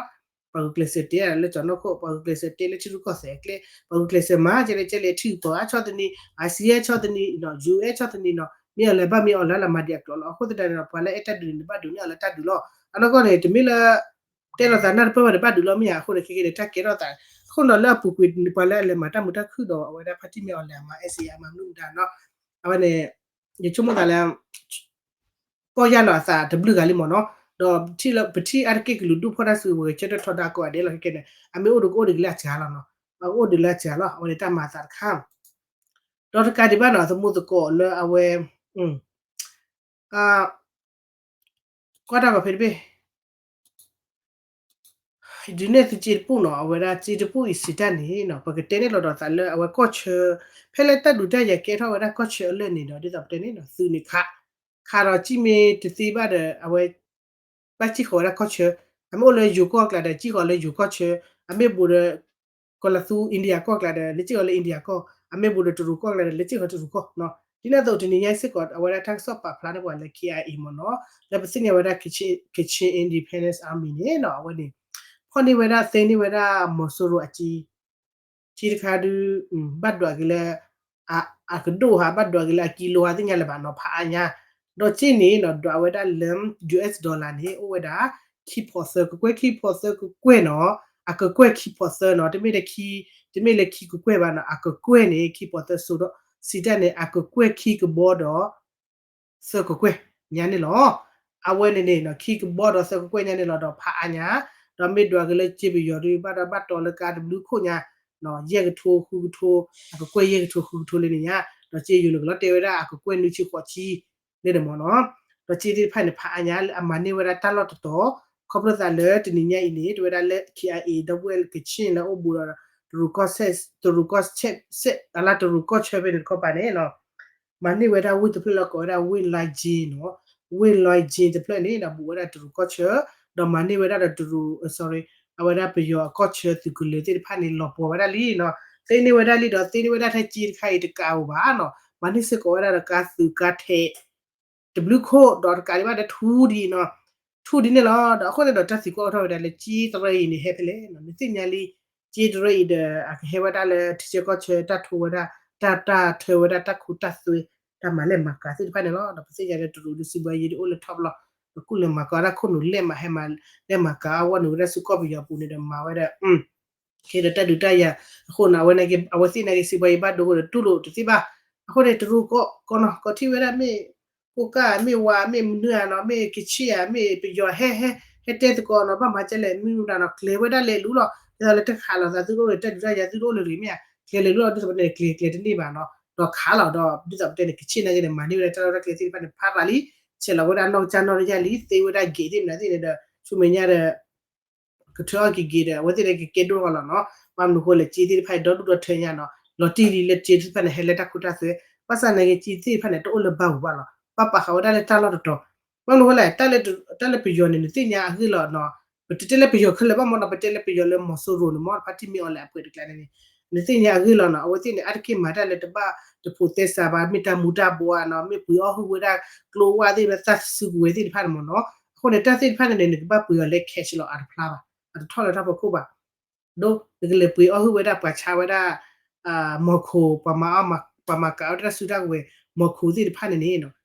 ပှၤဂုာ်ကျဲးစၢးတဲလၢကၠီၤနီၢ်ခိၣ် ပှၤဂုာ်ကျဲးစၢးတဲလၢထံရူၢ်ကီၢ်သဲးအကျဲ ပှၤဂုာ်ကျဲးစၢးမၤကဲလဲၣ်ကဲလဲၣ် ထံကီၢ်အါဆီၣ်သနံး အါစံအါဆီၣ်သနံးနီၤ ယူအဲၣ်ဆီၣ်သနံးနီၤ မ့ၢ်အီၤလဲၤဘၣ်မ့ၢ်အီၤလဲၤလၢမၤဒံးအကျိၤလီၤ. အဃိသတးန့ၣ်ဒီး ပှၤလၢအဲၣ်တၢ်ဒုးန့ၣ် နဘၣ်ဒုးန့ၢ်အီၤလၢတၢ်ဒုးလီၤ. အနီၢ်ကီၢ်န့ၣ် တမ့ၢ်လၢ တဲလိာ်သးနၢ်တပၢၢ်ဘၣ်ဒီးဘၣ်ဒုးလီၤမ့ၢ်ဧါ. အဃိန့ၣ် ခဲကဲန့ၣ် တၢ်ကဲထီၣ်သး အဃိန့ၣ်ဒီးလၢအပူၤကွံာ် ပှၤလၢအလဲၤမၤတၢ်မုာ်တၢ်ခုၣ်ဒီးအဝဲဒၣ်ဖါတံၢ်မ့ၢ်အီၤလဲၤမၤ အဲၣ်စ့အမၤမနုၤမတၤနီၤ အဝဲန့ၣ် ယဆိကမိၣ်သးလၢ ကီၢ်ယၢ်လီၤအသးတဘျုးဂၤလံမ့ၢ်နီၤ. ဒီးပထံၣ်လၢ ပထံၣ်အါတက့ၢ်ကလုာ်ဒူၣ်ဖီၣ်တၢ်စုကဝဲၤ ကဲထီၣ်ထီဒါကိးဂၤဒဲးလီၤ ခဲကဲန့ၣ် အမ့ၢ်အိၣ်ဒီးကအိၣ်ဒံးကလၢအစှၤလီၤနီၤ. အအိၣ်ဒံးလၢအစှၤလီၤ အဝဲန့ၣ်တၢ်မၤအသးတခါ ဒီးတကးဒံးဘၣ်နီၤ သမူသကိးလၢအဝဲ ကွၢ်တၢ်ဂီၤဖဲတဘ့ၣ် ဒုးနဲၣ်သုစ့တပူၤနီၤ အဝဲဒၣ်စ့တပူၤအံၤစံးတၢ်န့ၣ်နီၤ ပကတဲန့ၣ်လီၤဒီးသးလၢအဝဲကီၢ်ဆၢ ဖဲလၢတၢ်ဒုးတၢ်ယၤကဲထီၣ်ဝဲဒၣ်ကီၢ်ဆၢအလၢၢ်န့ၣ်ဒီး ဒ်သိးပတဲန့ၣ်နီၤ သုးန့ၣ်ခး ခးဒီးစံၣ်မ့ၢ်တသ့ဘၣ်ဒီး အဝဲ ဘၣ်စံၣ်ဃီၤဝဲဒၣ်ကီၢ်ဆၢ အမ့ၢ်အိၣ်လၢယိၤကီၢ်ကျါဒီး စံၣ်ဃီၤလၢယိၤကီၢ်ဆၢ အမ့ၢ်ဘူးဒီး ကီၤလၤသူ India ကီၢ်ကျါဒီး လဲၤစံၣ်ဃီၤလၢ India ကီၢ် အမ့ၢ်ဘူးဒီးတရူးကီၢ်ကျါဒီး လဲၤစံၣ်ဃီၤတရူးကီၢ်နီၤ. ဒ်န့ၣ်အသိးတနံၤညါစ့ၢ်ကီး အဝဲဒၣ်တၢ်ကစီၣ်ပာ်ဖျါန့ၢ်ပှၤလၢ K I A မ့ၢ်နီၤ လၢပသ့ၣ်ညါဝဲဒၣ် Kachin Independence Army န့ၣ်နီၤ အဝဲန့ၣ် ဖီၣ်န့ၢ်ဝဲဒၣ်သ့န့ၢ်ဝဲဒၣ်မီၤစိရိၤအကၠံ ကၠံတခါဒုး ဘၣ်ဒွးက့ၤလၢ အကဒိၣ်ဟး ဘၣ်ဒွးက့ၤလၢအကံလိဟးသ့ၣ်ညါလၢၤဘၣ်နီၤ ဖးအါညါ ဒီးကၠံန့ၣ်နီၤ ဒွးဝဲဒၣ်လၢ U S dollar န့ၣ် အိၣ်ဝဲဒၣ် ခံဖီးသၢကကွဲၢ် ခံဖီးသၢကကွဲၢ်နီၤ အကကွဲၢ်ခံဖီးသၢနီၤ တမ့ၢ်လၢခံ တမ့ၢ်လၢခံကကွဲၢ်ဘၣ်နီၤ အကကွဲၢ်န့ၣ် ခံဖီးသၢစိဒီး စံးတၢ်န့ၣ် အကကွဲၢ်ခံကဘီဒီး သၢကကွဲၢ်ညါန့ၣ်လီၤ. အဝဲန့ၣ်န့ၣ်နီၤ ခံကဘီဒီးသၢကကွဲၢ်ညါန့ၣ်လီၤ ဒီးဖးအါညါ ဒီးမ့ၢ်ဒွးက့ၤလၢစ့ပယီၤဒုး ဘၣ်ဒီးဘၣ်တီလၢကါတဘျုးခိၣ်ညါ ယဲၢ်ကထိဃုကထိ အကကွဲၢ်ယဲၢ်ကထိဃုကထိလၢန့ၣ်ညါ ဒီးစ့ယိၤန့ၣ်ကလီၤတဲာ်ဝဲဒၣ်အကကွဲၢ်နွံဆံဃိးဆံ လၢန့ၣ်မ့ၢ်နီၤ ဒီးစ့သ့ၣ်တဖၣ်န့ၣ် ဖးအါညါလၢအမၤန့ၢ်ဝဲဒၣ်တၢ်လီၢ်တတီၤ ခီဖျိသးလၢတနံၤညါအံၤန့ၣ် တဲဝဲဒၣ်လၢ K I A ဒီပုၢ်ဝဲၢ်ကချ့ၣ်လၢအိၣ်ဘူးဒီး တရူးကီၢ်စဲၣ် တရူးကီၢ်စဲၣ် အလၢတရူးကီၢ်ဆၢဖဲန့ၣ်တခီပၤန့ၣ်နီၤ မၤန့ၢ်ဝဲဒၣ်ဝ့ၢ်တဖျၢၣ်လၢကိးဝဲဒၣ်ဝ့ၢ်လါကၠ့နီၤ ဝ့ၢ်လါကၠ့တဖျၢၣ်န့ၣ်ဒီးဘူးဝဲဒၣ်တရူးကီၢ်ဆၢ ဒီးမၤန့ၢ်ဝဲဒၣ်ဒီးတရူး sorry အဝဲဒၣ်ပယီၤအကီၢ်ဆၢသုးကလၢၤသ့ၣ်တဖၣ်န့ၣ် လီၤပှီၤဝဲဒၣ်လံနီၤ သ့န့ၢ်ဝဲဒၣ်လံဒီးသ့န့ၢ်ဝဲဒၣ်ထဲကၠ့တခါအံၤတကးဧိၤဘၣ်နီၤ မၤန့ၢ်စ့ၢ်ကီးဝဲဒၣ်ဒီးကါသုးကါထဲး တဘျုးခိၣ်ဒီးတကးဒံးဘၣ်ဒီးထူဒ်အံၤနီၤ ထူဒ်န့ၣ်လီၤ ဒီးအဃိန့ၣ်ဒီးတၢ်သံကွၢ်အိၣ်ထီၣ်ဝဲဒၣ်လၢ ကၠ့တရၢအံၤန့ၣ်ဟဲဖဲလဲၣ်နီၤ နသ့ၣ်ညါလံ ကၠ့တရၢအံၤဒီး အကဟဲဝဲဒၣ်လၢထံဆၢကီၢ်ဆၢ တၢ်ထိဝဲဒၣ် တၢ် တၢ်ထၢဝဲဒၣ်တၢ်ခိတၢ်သွဲ တၢ်မၤလဲၢ်မၤကၤသ့ၣ်တဖၣ်န့ၣ်လီၤ ဒီးပသ့ၣ်ညါလၢတရူးဒီးစံးဘှါယံၤဒ်အိၣ်လၢထီၣ်ပလီၢ် ဒီးကူၣ်လဲၤမၤကၤဝဲဒၣ်ခိၣ်နူာ်လဲၢ်မး ဟဲမၤလဲၢ်မၤကၤအဂီၢ်န့ၣ် ဝဲဒၣ်ဆူကီၢ်ပယီၤပူၤန့ၣ်ဒီးမၤဝဲဒၣ် ကဲဒီးတၢ်ဒုးတၢ်ယၤ အဃိန့ၣ် အဝဲန့ၣ်က့ အဝဲသ့ၣ်နာ်က့စံးဘှါယံၤဘၣ်ဒိကဒီးတူၢ်လိာ်တသ့ဘၣ် အဃိန့ၣ် တရူးကီၢ်နီၤ ကီၢ်ထံၣ်ဝဲဒၣ်မ့ၢ် ကိးကၢ်မ့ၢ်ဝါမ့ၢ်မနုၤဧါနီၤ မ့ၢ်ကဆ့ၣ်ဧါ မ့ၢ်ပယီၤဟဲ ဟဲ ဟဲတဲသကိးနီၤ ဘၣ်မၤကဲလဲၣ် မ့ၢ်မတၤနီၤ ကျဲၤဝဲဒၣ်လဲၤလူၤလီၤ ဒ်သိးလၢတခးလိာ်သးသုတအိၣ်လၢၤ တၢ်ဒုးတၢ်ယၤသုတအိၣ်လၢၤတဂ့ၤမ့ၢ်ဧါ ကျဲၤလဲၤလူၤလီၤ ဒ်သိးပတဲန့ၣ် ကျဲၤကျဲၤတန့ၢ်ဘၣ်နီၤ ဒီးခးလီၤဒီး ဒ်သိးပတဲန့ၣ် ကဆ့ၣ်နာ်က့န့ၣ် မၤန့ၢ်ဝဲဒၣ်တၢ်လီၢ်တၢ်ကျဲသ့ၣ်တဖၣ်န့ၣ် ဖးရၤလံ ဆဲးလီၤဝဲဒၣ်နီၢ်ကစၢ်နီၢ်တယၢ်လံ သ့ဝဲဒၣ်ဂ့ၤသ့ၣ်မနုၤသ့ၣ်န့ၣ်ဒီး ဆူမဲာ်ညါဒီး ကထၢအီၣ်က့ၤဂ့ၤဒီး အဝဲသ့ၣ်န့ၣ်ကကဲဒိၣ်ထီၣ်လီၤနီၤ ဘၣ်မနုၤဃိလဲၣ် ကၠ့သ့ၣ်တဖၣ်အံၤဒီဒူၣ်ဒီထၢညါနီၤ လီၤတံၢ်လံလၢကၠ့သ့ၣ်တဖၣ်န့ၣ် ဟဲလၢတၢ်ခိတၢ်သွဲ ဘၣ်ဆၣ်နာ်က့ကၠ့သ့ၣ်တဖၣ်န့ၣ် တအိၣ်လၢဘါပူၤဘၣ်လီၤ ဘၣ်ပာ်ဃာ်ဝဲဒၣ်လၢတၢ်လီၢ်တတီၤ ဘၣ်မနုၤဃိလဲၣ် တၢ်လၢပယီၤန့ၣ် နသ့ၣ်ညါအဂ့ၢ်လီၤနီၤ ပတတဲလၢပယီၤခဲလၢာ်ဘၣ်မ့ၢ်နီၤ ပတဲလၢပယီၤလၢမီၤစိရိၤန့ၣ်မ့ၢ် ဖါတံၢ်မ့ၢ်အီၤလဲၣ်အပှဲၤတကျါန့ၣ်န့ၣ် နသ့ၣ်ညါအဂ့ၢ်လီၤနီၤ အဝဲသ့ၣ်န့ၣ် အါတက့ၢ်မၤတၢ်လၢတဘၣ်တဖိးသဲစးဘၣ် မ့ၢ်တၢ်မူၤတၢ်ဘှီးနီၤ မ့ၢ်ပှ့ၤအီၣ်ဟုၣ်ဝဲဒၣ် ကျိဝၣ်သ့ၣ် သၣ်စုကဝဲၤသ့ၣ်တဖၣ်န့ၣ်မ့ၢ်နီၤ အဃိန့ၣ် တၢ်သ့ၣ်တဖၣ်န့ၣ်န့ၣ် နကဘၣ်ပှ့ၤအီၤလၢ cash လီၤ အတဖျါဘၣ် အတထီၣ်လၢတၢ်ဖီခိၣ်ဘၣ် ဒ် နကလဲၤပှ့ၤအီၣ်ဟုၣ်ဝဲဒၣ်ပှၤဆါဝဲဒၣ် မီၢ်ခိၣ် ပှၤမၤအီၣ် ပှၤမၤကၤအီၣ်တၢ်စုတၢ်ကဝဲၤ မီၢ်ခိၣ်သ့ၣ်တဖၣ်န့ၣ်န့ၣ်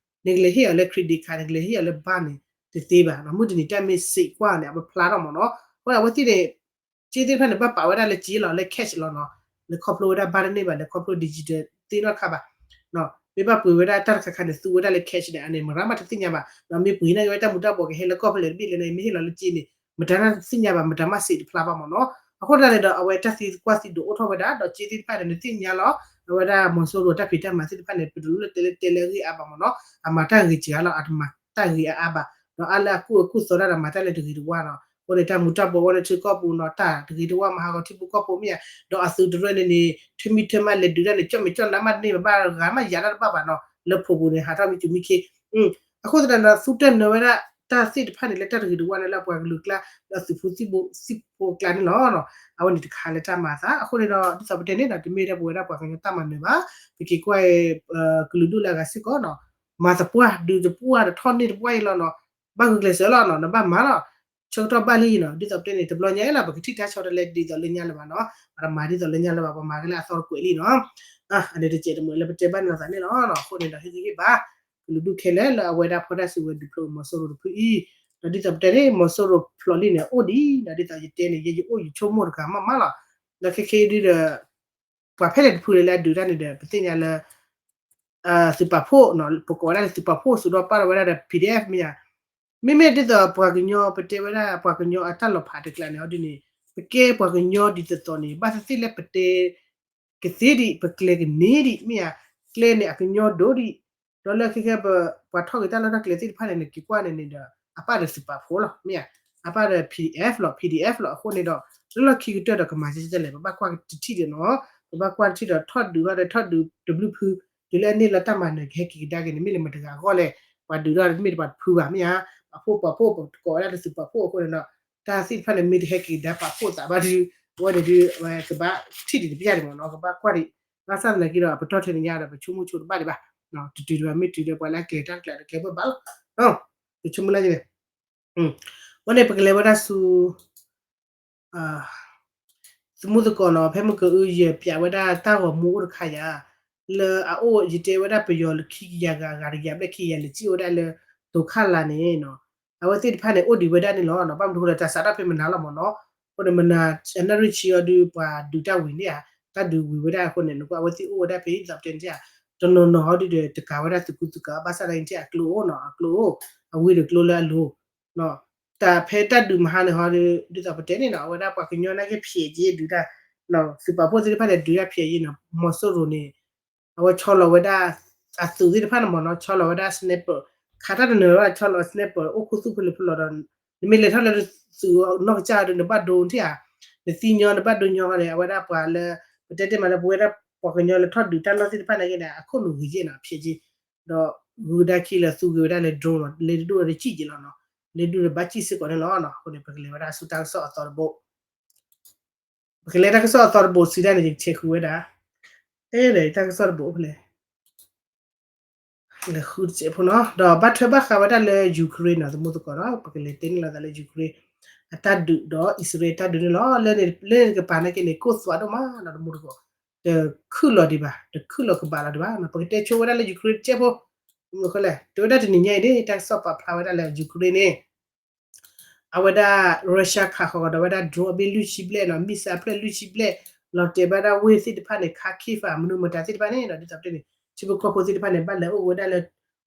နကလဲၤဟ့ၣ်အီၤလၢ credit card နကလဲၤဟ့ၣ်အီၤလၢ bank န့ၣ် တသ့ဘၣ်နီၤ. မုၢ်တနံၤတၢ်မ့ၢ်စံးကွၢ်န့ၣ် အပဖျါထီၣ်မ့ၢ်နီၤ. အဃိန့ၣ် အဝဲသ့ၣ်န့ၣ် က့သ့ၣ်တဖၣ်န့ၣ် ဘၣ်ပာ်ဝဲဒၣ်လၢက့လီၤ လၢ cash လီၤနီၤ. လဲၤခီဖျိဝဲဒၣ် bank တန့ၢ်ဘၣ် လဲၤခီဖျိ digital သ့ၣ်နီၣ်တခါဘၣ် မ့ၢ်ဘၣ်ပှ့ၤဝဲဒၣ်တၢ်တခါခါန့ၣ် သူဝဲဒၣ်လၢ cash န့ၣ် အန့ၣ် မတၤမးတသ့ၣ်ညါဘၣ်. ဒီးမ့ၢ်ပှ့ၤန့ၢ်ဝဲတၢ်မူၤတၢ်ဘှီးကဟဲလၢကီၢ်ဖဲလဲၣ်တဘ့ၣ်လဲၣ်န့ၣ် မ့ၢ်ဟ့ၣ်လီၤလၢက့န့ၣ် မတၤတသ့ၣ်ညါဘၣ် မတၤမးစံးတဖျါဘၣ်မ့ၢ်နီၤ. အဃိသတးန့ၣ်ဒီး အဝဲတၢ်သံကွၢ်သံဒုးအိၣ်ထီၣ်ဝဲဒၣ် ဒီးက့သ့ၣ်တဖၣ်န့ၣ် နသ့ၣ်ညါလီၤ. အဝဲဒၣ်မီၤစိရိၤတၢ်ဖံးတၢ်မၤသ့ၣ်တဖၣ်န့ၣ် ပတလိၣ်လၢတဲလၢတဲလၢအဂ့ၢ်အါဘၣ်မ့ၢ်နီၤ. အမၤတၢ်ဂ့ၤစှၤလီၤ အတမၤတၢ်ဂ့ၤအါအါဘၣ်. ဒီးအါလၢအကူၣ်အကူၣ်သီတၢ်ဒီးမၤတၢ်လၢတဂ့ၤတဝါနီၤ. အဃိန့ၣ် တၢ်မူၤတၢ်ဘှီးဝဲလၢထံကီၢ်ပူၤနီၤ တၢ်တဂ့ၤတဝါမၤဟးဂီၤထံဖိကီၢ်ဖိမ့ၢ်ဧါ. ဒီးအသုးတရၢန့ၣ်န့ၣ် ထံမံထံမးလဲၤဒုးတၢ်န့ၣ် ကၠီၣ်မဲာ်ကၠီၣ်နါမးတန့ၢ်ဘၣ် ဘၣ်ဂၤမးယၤတၢ်တဘၣ်ဘၣ်နီၤ. လၢဖိပူၤန့ၣ် ဟးထီၣ်မံစူၤမံခ့ အဃိသတးဒီး သူတၢ်နၢၤဝဲဒၣ်တၢ်သ့ၣ်တဖၣ်န့ၣ် လၢတၢ်တဂ့ၤတဝါန့ၣ် လၢအပှၤကလုာ်ကျါ လၢအသုးဖိသံၣ်ဘိသံၣ်ဖိကျါန့ၣ်လီၤ. အဝဲန့ၣ်တခါလၢတၢ်မၤအသး အဃိန့ၣ်ဒီး ဒ်သိးပတဲန့ၣ်ဒီး တမ့ၢ်ဒၣ်ပဝဲဒၣ်ပှၤကညီတၢ်မၤနၢၤဘၣ်. ပက့ၤကွၢ် ကလုာ်ဒူၣ်လၢအဂၤစ့ၢ်ကီးနီၤ မၤသပှၢ် ဒုးသပှၢ်ဒီးထီၣ်န့ၢ်သပှၢ်အံၤလီၤနီၤ. ဘၣ်ဂုာ်ကျဲးစၢးလီၤနီၤ နဘၣ်မၤလီၤ ဆၢကတီၢ်ဘၣ်လံနီၤ. ဒ်သိးပတဲန့ၣ် တဘျီညါအံၤလီၤ ပကထံၣ်တၢ်ဆီတလဲဒ်သိးလၢညါလၢၤဘၣ်နီၤ. ပတမၤဒ်သိးလၢညါလၢၤဘၣ် ပမၤကလဲၣ်အသီတကွဲးလံနီၤ. အန့ၣ်တစဲးတမှဲးလၢပတဲဘၣ်န့ၣ်လီၤသးန့ၣ်လီၤ. အဃိန့ၣ်ဒီး ဟ့ၣ်ဂံၢ်ဟ့ၣ်ဘါ ကလုာ်ဒူၣ်ခဲလၢာ်လၢအဝဲဒၣ်ဖီၣ်တၢ်စုကဝဲၤဒုးဖျိမီၤစိရိၤတဖုအံၤ, ဒီးဒ်သိးပတဲန့ၣ် မီၤစိရိၤဖျိလံန့ၣ် အိၣ်ဒံး ဒီးဒ်သိးယတဲန့ၣ် ယဲယအိၣ်ယဆိကမိၣ်တဂၤမးမးလီၤ. ဒီးခဲခဲအံၤဒုးဒီး ပှၤဖဲလဲၣ်တဖုလဲၣ်လၢအဒုးတၢ်န့ၣ်ဒီး ပသ့ၣ်ညါလၢ သုးပာ်ဖှိၣ် ပကိးဝဲဒၣ်လၢသုးပာ်ဖှိၣ် စူးဒီးပာ်ထီၣ်ဝဲဒၣ်ဒီး ပီၣ်ဒံၣ်အဲၣ်ဖ် မ့ၢ်ဧါ. မ့မ့ၢ်ဒ်သိးပှၤကညီ ပတဲဝဲဒၣ်ပှၤကညီအတၢ်လီၤဖးတကျါန့ၣ် အီၤဒ်န့ၣ် ပကဲပှၤကညီဒ်သိးသိးန့ၣ် ဘၣ်သ့ၣ်သ့ၣ်လၢပတဲ ကသ့ဒံး ပကျဲၤကန့ၢ်ဒံး မ့ၢ်ဧါ. ကျဲန့ၣ်အကညီဒိၣ်ဒံး ဒီးလၢခဲခဲ ပှၤထီၣ်က့ၤတၢ်လီၢ်တၢ်ကျဲသ့ၣ်တဖၣ်န့ၣ် နက့ၤကွၢ်န့ၣ်န့ၣ်ဒီး အပၣ်ဒီးသုးပာ်ဖှိၣ်လီၤ မ့ၢ်ဧါ. အပၣ်ဒီး ပီၣ်ဒံၣ်အဲၣ်ဖ် လီၤ ပီၣ်ဒံၣ်အဲၣ်ဖ် လီၤ. အဃိန့ၣ်ဒီး လၢလီၢ်ခံကတၢၢ်ဒီးကမၤကဲကဲလဲၣ် ပဘၣ်ကွၢ်တထံၣ်ဒီးနီၤ ပဘၣ်ကွၢ်တထံၣ်ဒီးထီၣ်ဒုးထီၣ်ဒီးထီၣ်ဒုးတဘျုးဖု တုၤလၢအန့ၢ်လၢတၢ်မၤနၢၤကဟဲက့ၤကဒါက့ၤန့ၣ် မ့ၢ်လၢမတၤတဂၤအဂီၢ်လဲၣ်. ပှၤဒုးထီၣ်တမ့ၢ်တပှၤတဖုဘၣ် မ့ၢ်ဧါ. ပာ်ဖှိၣ်ပာ်ဖှိၣ် ပကိးဝဲဒၣ်လၢသုးပာ်ဖှိၣ်အဃိန့ၣ်ဒီး တၢ်သ့ၣ်တဖၣ်န့ၣ် မ့ၢ်တဟဲက့ၤကဒါပာ်ဖှိၣ်သးဘၣ်ဒီး အဝဲန့ၣ်ဒီး ကဘၣ်ထံၣ်ဒံးတပျၢ်ဒံးမ့ၢ်နီၤ ကဘၣ်ကွၢ်ဒံး ဘၣ်ဆၣ်သနာ်က့ဒီး ပတီၢ်ထဲန့ၣ်ညါဒီး ပဆိကမိၣ်ဆိတဘၣ်ဒံးဘၣ် တတုၤဒံးဘၣ်မ့ၢ်တုၤဒီးပှၤလၢအကျဲၤတၢ်ကျဲၤဒီးကျဲၤဘၣ်ဘၣ်လီၤ ပဆိကမိၣ်လၢန့ၣ် အဝဲန့ၣ် ပကလဲၤဝဲဒၣ်ဆူ သမူသကိးနီၤ ဖဲမုၢ်ကၢအု ယပျးဝဲဒၣ်တၢ်ဂီၤမူအိၣ်တခါယၤ လၢအအိၣ်ယတဲဝဲဒၣ်ပယီၤလၢခံကယၤဂၤ အဂၤတကယၤဘျဲၣ်ခံကယၤလဲၤစံၣ်ဝဲဒၣ်လၢ ဒိးခၣ်လၤန့ၣ်နီၤ အဝဲသ့ၣ်တဖၣ်န့ၣ် အိၣ်ဒံးဝဲဒၣ်န့ၣ်လီၤ. ဘၣ်မနုၤအဃိလဲၣ် တၢ်စးထီၣ်ဖဲမနၤလီၤမ့ၢ်နီၤ အဃိန့ၣ် မနၤ အနၣ်ရံၣ်ဆံအီၤဒုး ပှၤဒုးတၢ်ဝံၤန့ၣ်ဧါ တၢ်ဒုးဝံၤဝဲဒၣ်အဃိန့ၣ် နကွၢ်အဝဲသ့ၣ်အိၣ်ဝဲဒၣ်ဖဲအံၤ ဒ်သိးပတဲန့ၣ်ဧါ တနီၤနီၤဟီဒုးဒီး တကၤဝဲဒၣ်သုးကူသုးကၤ ဘၣ်ဆၣ်သနာ်က့အကျိအိၣ်နီၤ အကျိအိၣ် အဝံၤဒီးကျိလၢအလိၤ တၢ်ဖဲတၢ်ဒုးမဟါန့ၣ်ဟီဒီး ဒ်သိးပတဲန့ၣ်နီၤ အဝဲဒၣ်ပှၤကညီနာ်က့ ဖျဲးက့ဒုးတၢ် သုးပာ်ဖှိၣ်သ့ၣ်တဖၣ်န့ၣ် ဒုးတၢ်ဖျဲးက့နီၤ မီၤစိရိၤန့ၣ် အဝဲဆီလီၤဝဲဒၣ် အသုးသ့ၣ်တဖၣ်န့ၣ်မ့ၢ်နီၤ ဆီလီၤဝဲဒၣ် sniper ခးတၢ်တနၢၤဝဲဒၣ် ဆီလီၤ sniper အိၣ်ခိၣ်သူၣ်ဖဲလဲၣ်ဖဲလဲၣ်ဒီး နမ့ၢ်လဲၤထီၣ်လၢသုးနီၢ်ကစၢ်ဒီး နဘၣ်ဒိထံၣ်ဧါ နသံညီနဘၣ်ဒိညီဃီန့ၣ် အဝဲဒၣ်ပှၤလၢ ပတဲတ့ၢ်မးလၢပဝဲဒၣ်ပှၤကညီလၢထီၣ်ဒုးတၢ်လီၢ်သ့ၣ်တဖၣ်နာ်က့န့ၣ် အခိၣ်နူာ်ဂ့ၤယဲၢ်နီၤ ဖျဲးက့ ဒီးဂုၤကဒါခံလၢသူဂ့ၤဝဲဒၣ်လၢ drone လီၤ လဲၤတဒိၣ်ဒီးစံၣ်က့ၤလီၤနီၤ လဲၤဒိၣ်ဒီးဘၣ်စံၣ်စ့ၢ်ကီးန့ၣ်လီၤ. အဃိန့ၣ် ပကလဲၤဝဲဒၣ်ဆူတၢ်ကစီၣ်အသီတဘိ ပကလဲၤတၢ်ကစီၣ်အသီတဘိစံးဒၣ်န့ၣ် ယကဆဲးဃုာ်ဝဲဒၣ် အဲ တၢ်ကစီၣ်တဘိဖဲလဲၣ် လဲၤဃုတစဲးဖိနီၤ ဒီးဘၣ်ထွဲဘၣ်ဃးဝဲဒၣ်လၢ Ukraine နီၤ သမူသကိးနီၤ ပကလဲၤတဲန့ၢ်လိာ်သးလၢ Ukraine အတၢ်ဒုးဒီးအံၣ်စရ့လးတၢ်ဒုးန့ၣ်လီၤ. လၢန့ၣ် လၢန့ၣ်တကပၤနာ်က့န့ၣ် ကိၢ်သွးဒိၣ်မးနီၤ သမူသကိး တခုၣ်လီၤဒံးဘၣ် တခုၣ်လီၤကဘၣ်လီၤဒံးဘၣ်နီၤ ပကတဲဆိဝဲဒၣ်လၢ Ukraine တစဲးဖိ မနုၤအဃိလဲၣ် တဲဝဲဒၣ်တနံၤညါအံၤန့ၣ် တၢ်ကစီၣ်ပာ်ဖျါဝဲဒၣ်လၢ Ukraine န့ၣ် အဝဲဒၣ် Russia ခးဃီၤဒီးဝဲဒၣ် drone အဘ့ၣ်လွံၢ်ဆံဘျဲၣ်နီၤ missile အဖျၢၣ်လွံၢ်ဆံဘျဲၣ် လီၤတဲာ်ဘၣ်ဒၣ်ဝ့ၢ်သ့ၣ်တဖၣ်န့ၣ် Kharkiv မနုၤမတၤသ့ၣ်တဖၣ်န့ၣ်နီၤ ဒ်သိးပတဲန့ၣ် ထံဖိကီၢ်ဖိသ့ၣ်တဖၣ်န့ၣ် ဘၣ်လဲၤအိၣ်ဝဲဒၣ်လၢ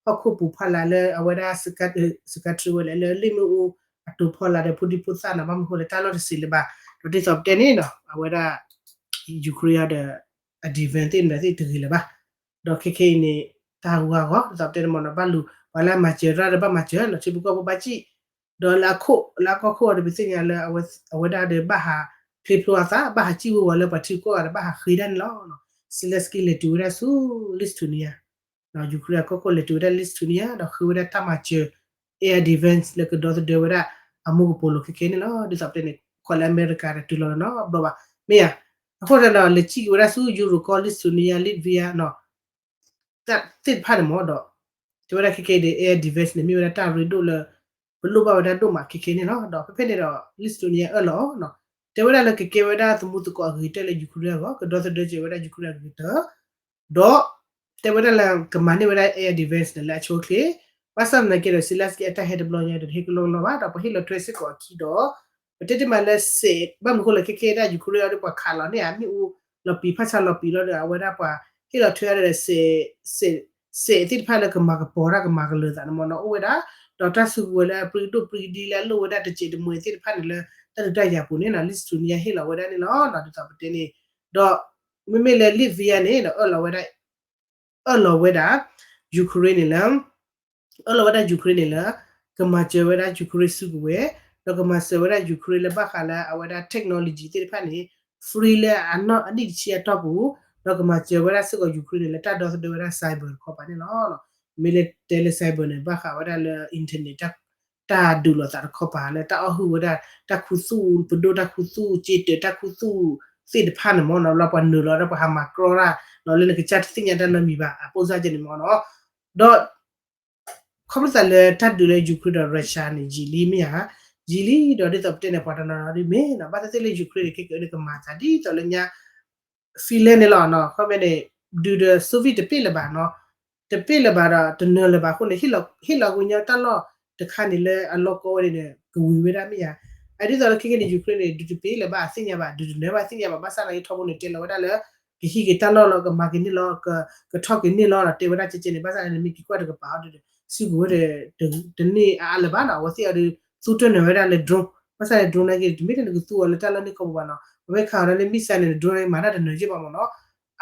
ဟီၣ်ခိၣ်ပူၤဖီလာ်လၢအဝဲဒၣ် စကၤထရံဝဲလဲၣ် လၢလ့ၣ်မ့ၣ်အူအတိၤဖီလာ်ဒီးဖိဒံဖိသၣ်နီၤ ဘၣ်မနုၤအဃိလဲၣ် တၢ်လီၢ်တစဲးလၢၤဘၣ် ဒီးဒ်သိးပတဲန့ၣ်နီၤ အဝဲဒၣ် Ukraine ဒီး အ defense သ့ၣ်မတၤသ့ၣ်တဂ့ၤလၢၤဘၣ် ဒီးခဲခဲအံၤန့ၣ် တၢ်ဂူာ်ဂီၤ ဒ်သိးပတဲန့ၣ်မ့ၢ်နီၤ ဘၣ်လူၤ ပှၤလၢအမၤစၢၤတၢ်ဒီးဘၣ်မၤစၢၤနီၤ ထံဖိကီၢ်ဖိဘၣ်စံၣ် ဒီးလၢအခိၣ် လၢအကီၢ်ခိၣ်အီၤဒီး ပသ့ၣ်ညါလၢ အဝဲဒၣ်ဒီးဘၣ်ဟးဖျ့ဖျိအသး ဘၣ်ဟးစံၣ်ဝ့ၤဝီၤလၢပှၤထံကီၢ်ဂၤဒီး ဘၣ်ဟးဃ့တၢ်န့ၣ်လီၤ. Zelenskyy လဲၤတုၤဝဲဒၣ်ဆူ Lithuania ဒီး Ukraine အကီၢ်ခိၣ်လဲၤတုၤဝဲဒၣ် Lithuania ဒီးဃ့ဝဲဒၣ်တၢ်မၤစၢၤ air defense လၢကဒီသဒၢဝဲဒၣ် အမူကပိာ်လိၤခဲခဲန့ၣ်လီၤ. ဒ်သိးပတဲန့ၣ် ခိးလၢအမဲရကၤဒီးတုၤလီၤလီၤနီတဘျီဘၣ် မ့ၢ်ဧါ. အဃိသတးဒီး လဲၤစံၣ်က့ၤဝဲဒၣ်ဆူ ယူရိၤကီၢ် Lithuania Latvia နီၤ သ့ၣ်တဖၣ်န့ၣ်မ့ၢ်ဒီး တဲဝဲဒၣ်ခဲခဲအံၤဒီး air defense န့ၣ် မ့ၢ်ဝဲဒၣ်တၢ်ရ့ဒိၣ်လၢ ပလိၣ်ဘၣ်ဝဲဒၣ်ဒိၣ်မးခဲခဲန့ၣ်လီၤ. ဒီးဖဲဖဲန့ၣ်ဒီး Lithuania အၢၣ်လီၤနီၤ တဲဝဲဒၣ်လၢကကဲဝဲဒၣ်သမူသကိးအဂ့ၤကတၢၢ်လၢ Ukraine အဂီၢ်, ကဒီသဒၢက့ၤဝဲဒၣ် Ukraine အဂ့ၤကတၢၢ်, ဒီး တဲဝဲဒၣ်လၢကမၤန့ၢ်ဝဲဒၣ် air defense န့ၣ်လၢအဆိအချ့, ဘၣ်ဆၣ်သနာ်က့ဒီး Zelenskyy အတၢ်ဟဲတဘျီညါဒီး တဟ့ၣ်ကလီကလီဘၣ်, ဒီးပှၤဟ့ၣ်လီၤထွဲစ့ၢ်ကီးအခံဒီး ပတဲတ့ၢ်မးလၢစဲး ဘၣ်မနုၤဃိလၢခဲကဲဒၣ် Ukraine အီၤဒီးပှၤခးလီၤန့ၢ်ဧါ မ့ၣ်အူလီၤပံာ်ဖးဆါလီၤပံာ်လီၤဒီး အဝဲဒၣ်ပှၤဟ့ၣ်လီၤထွဲဒီး စဲးသ့ၣ်တဖၣ်လၢကမၤကပီၤတၢ်ကမၤကလၢၤသးန့ၣ်မ့ၢ်နီၤ အိၣ်ဝဲဒၣ်, ဒီးတၢ်စုကဝဲၤလၢအပြံကဒိၣ်ပြံကဒံလၢအလိၣ်ဝဲဒၣ်တစဲးတမှဲၤသ့ၣ်တဖၣ်န့ၣ်လၢ တၢ်ဒုးတၢ်ယၤပူၤန့ၣ်နီၤ Lithuania ဟ့ၣ်လီၤဝဲဒၣ်န့ၣ်လီၤ. ဒ်သိးပတဲန့ၣ်, ဒီး မ့မ့ၢ်လၢ Latvia န့ၣ်ဒီး အၢၣ်လီၤဝဲဒၣ် Ukraine န့ၣ်လၢ အၢၣ်လီၤဝဲဒၣ် Ukraine န့ၣ်လၢ ကမၤစၢၤဝဲဒၣ် Ukraine စုကဝဲၤ, ဒီးကမၤစၢၤဝဲဒၣ် Ukraine လၢဘၣ်ဃးလၢအဝဲဒၣ် technology သ့ၣ်တဖၣ်န့ၣ် free လၢအနီၢ်အနံၣ်တဆံအတီၢ်ပူၤ, ဒီးကမၤစၢၤဝဲဒၣ်စ့ၢ်ကီး Ukraine န့ၣ်လၢတၢ်ဒီသဒၢဝဲဒၣ် cyber တခီပၤန့ၣ်လီၤ. မ့ၢ်လၢတဲလၢ cyber န့ၣ် ဘၣ်ဃးဝဲဒၣ်လၢ internet တၢ်ဒုးလိာ်သးတခီပၤလၢတၢ်အီၣ်ဟုၣ်ဝဲဒၣ် တၢ်ခူသူၣ် ပဒိၣ်တၢ်ခူသူၣ် က့တၢၤတၢ်ခူသူၣ်သ့ၣ်တဖၣ်န့ၣ်မ့ၢ်နီၤ လၢပှၤနုာ်လီၤဒီးပှၤဟးမၤကြီတၢ် လၢနကစၢ်တသ့ၣ်ညါတၢ်နီတမံၤဘၣ် အပိၢ်စၢ်ကဲန့ၣ်မ့ၢ်နီၤ, ဒီး ခီဖျိသးလၢတၢ်ဒုးလၢ Ukraine ဒီး Russia န့ၣ် ယံာ်လံမ့ၢ်ဧါ, ယံာ်လံဒီးဒ်သိးပတဲန့ၣ် ပှၤတနီၤနီၤဒ်မ့ၢ်နီၤ ဘၣ်သ့ၣ်သ့ၣ်လၢ Ukraine န့ၣ် ခဲကနံၣ်အံၤန့ၣ် ကမၤသးဒ်သိးလၢညါ Finland န့ၣ်လီၤနီၤ ခီဖျိန့ၣ် ဒုးဒီး Soviet တပ့ၢ်လၢၤဘၣ်နီၤ, တပ့ၢ်လၢၤဘၣ်ဒီးတနၢၤလၢၤဘၣ်အဃိန့ၣ် ဟ့ၣ်လီၤကွံာ်ညီတၢ်လီၢ်တခါန့ၣ်လၢအလီၢ်ကီဝဲန့ၣ် ကဝံၤဝဲဒၣ်မ့ၢ်ဧါ, အဒ်သိးလၢခဲကနံၣ်အံၤန့ၣ် Ukraine န့ၣ် ဒုးတပ့ၢ်လၢၤဘၣ်အသ့ၣ်ညါဘၣ် ဒုးတနၢၤဘၣ်သ့ၣ်ညါဘၣ် ဘၣ်ဆၣ်သနာ်က့ထီဘိန့ၣ် တဲလီၤဝဲဒၣ်လၢ ကဟံးက့ၤတၢ်လီၢ်လီၤ ကမၤက့ၤန့ၣ်လီၤ ကထီၣ်က့ၤန့ၣ်လီၤ တဲဝဲဒၣ်ကဲကဲန့ၣ် ဘၣ်ဆၣ်သနာ်က့န့ၣ် မ့ၢ်က့ၤကွၢ်တကပၤအီၤဒီး စုကဝဲၤဒီး တန့ၢ်အါအါလၢၤဘၣ်နီၤ အဝဲသ့ၣ်အီၤဒီး သူတနၢၤဝဲဒၣ်လၢ drone ဘၣ်ဆၣ်န့ၣ် drone နာ်က့ တမ့ၢ်လၢနကသူအီၤလၢတၢ်လီၢ်န့ၣ်ခီပူၤဘၣ်နီၤ ပမ့ၢ်ခးအီၤဒၣ်လၢ missile န့ၣ် drone နာ်က့ မၤတၢ်တနၢၤက့ဘၣ်မ့ၢ်နီၤ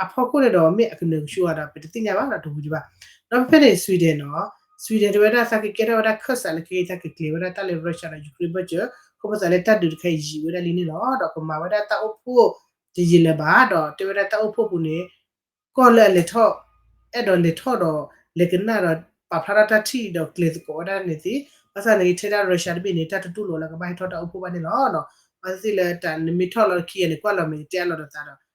အဖီခိၣ်န့ၣ်ဒီး မ့ၢ်အကနၢၤကဆူအီၤဒီး ပတသ့ၣ်ညါဘၣ်ဒီးတဝံၤဒံးဘၣ်, ဒီးဖဲဖဲန့ၣ် Sweden နီၤ Sweden တဲဝဲဒၣ်သးကကဲထီၣ်ဝဲဒၣ်ခၢၣ်စးလၢကကဲတၢ်ကကျဲၤဝဲဒၣ်တၢ်လၢ Russia ဒီး Ukraine ဘၢၣ်စၢၤ ခီဖျိသးလၢတၢ်ဒုးတခါအံၤယံာ်ဝဲဒၣ်လံန့ၣ်လီၤ ဒီးကမၤဝဲဒၣ်တၢ်အိၣ်ဖှိၣ်တယံာ်လၢၤဘၣ် ဒီးတဲဝဲဒၣ်တၢ်အိၣ်ဖှိၣ်ပူၤန့ၣ် ကီၢ်လၢအလဲၤထီၣ် အဲၣ်ဒိးလဲၤထီၣ်ဒီး လဲၤကနၣ်ဒီး ပာ်ဖျါထီၣ်တၢ်ထံၣ်ဒီးကျဲၤသကိးဝဲဒၣ်န့ၣ်သ့, ဘၣ်ဆၣ်န့ၣ် ထဲဒၣ် Russia တဘ့ၣ်န့ၣ် တၢ်တတူၢ်လိာ်လၢကဘၣ်ဟဲထီၣ်တၢ်အိၣ်ဖှိၣ်ဘၣ်န့ၣ်လီၤ. ဘၣ်သ့ၣ်သ့ၣ်လၢတၢ်နမ့ၢ်ထီၣ်လီၤခံဂၤန့ၣ် ကွၢ်လီၤမ့ၢ်ကတဲအလီၤဒီးသ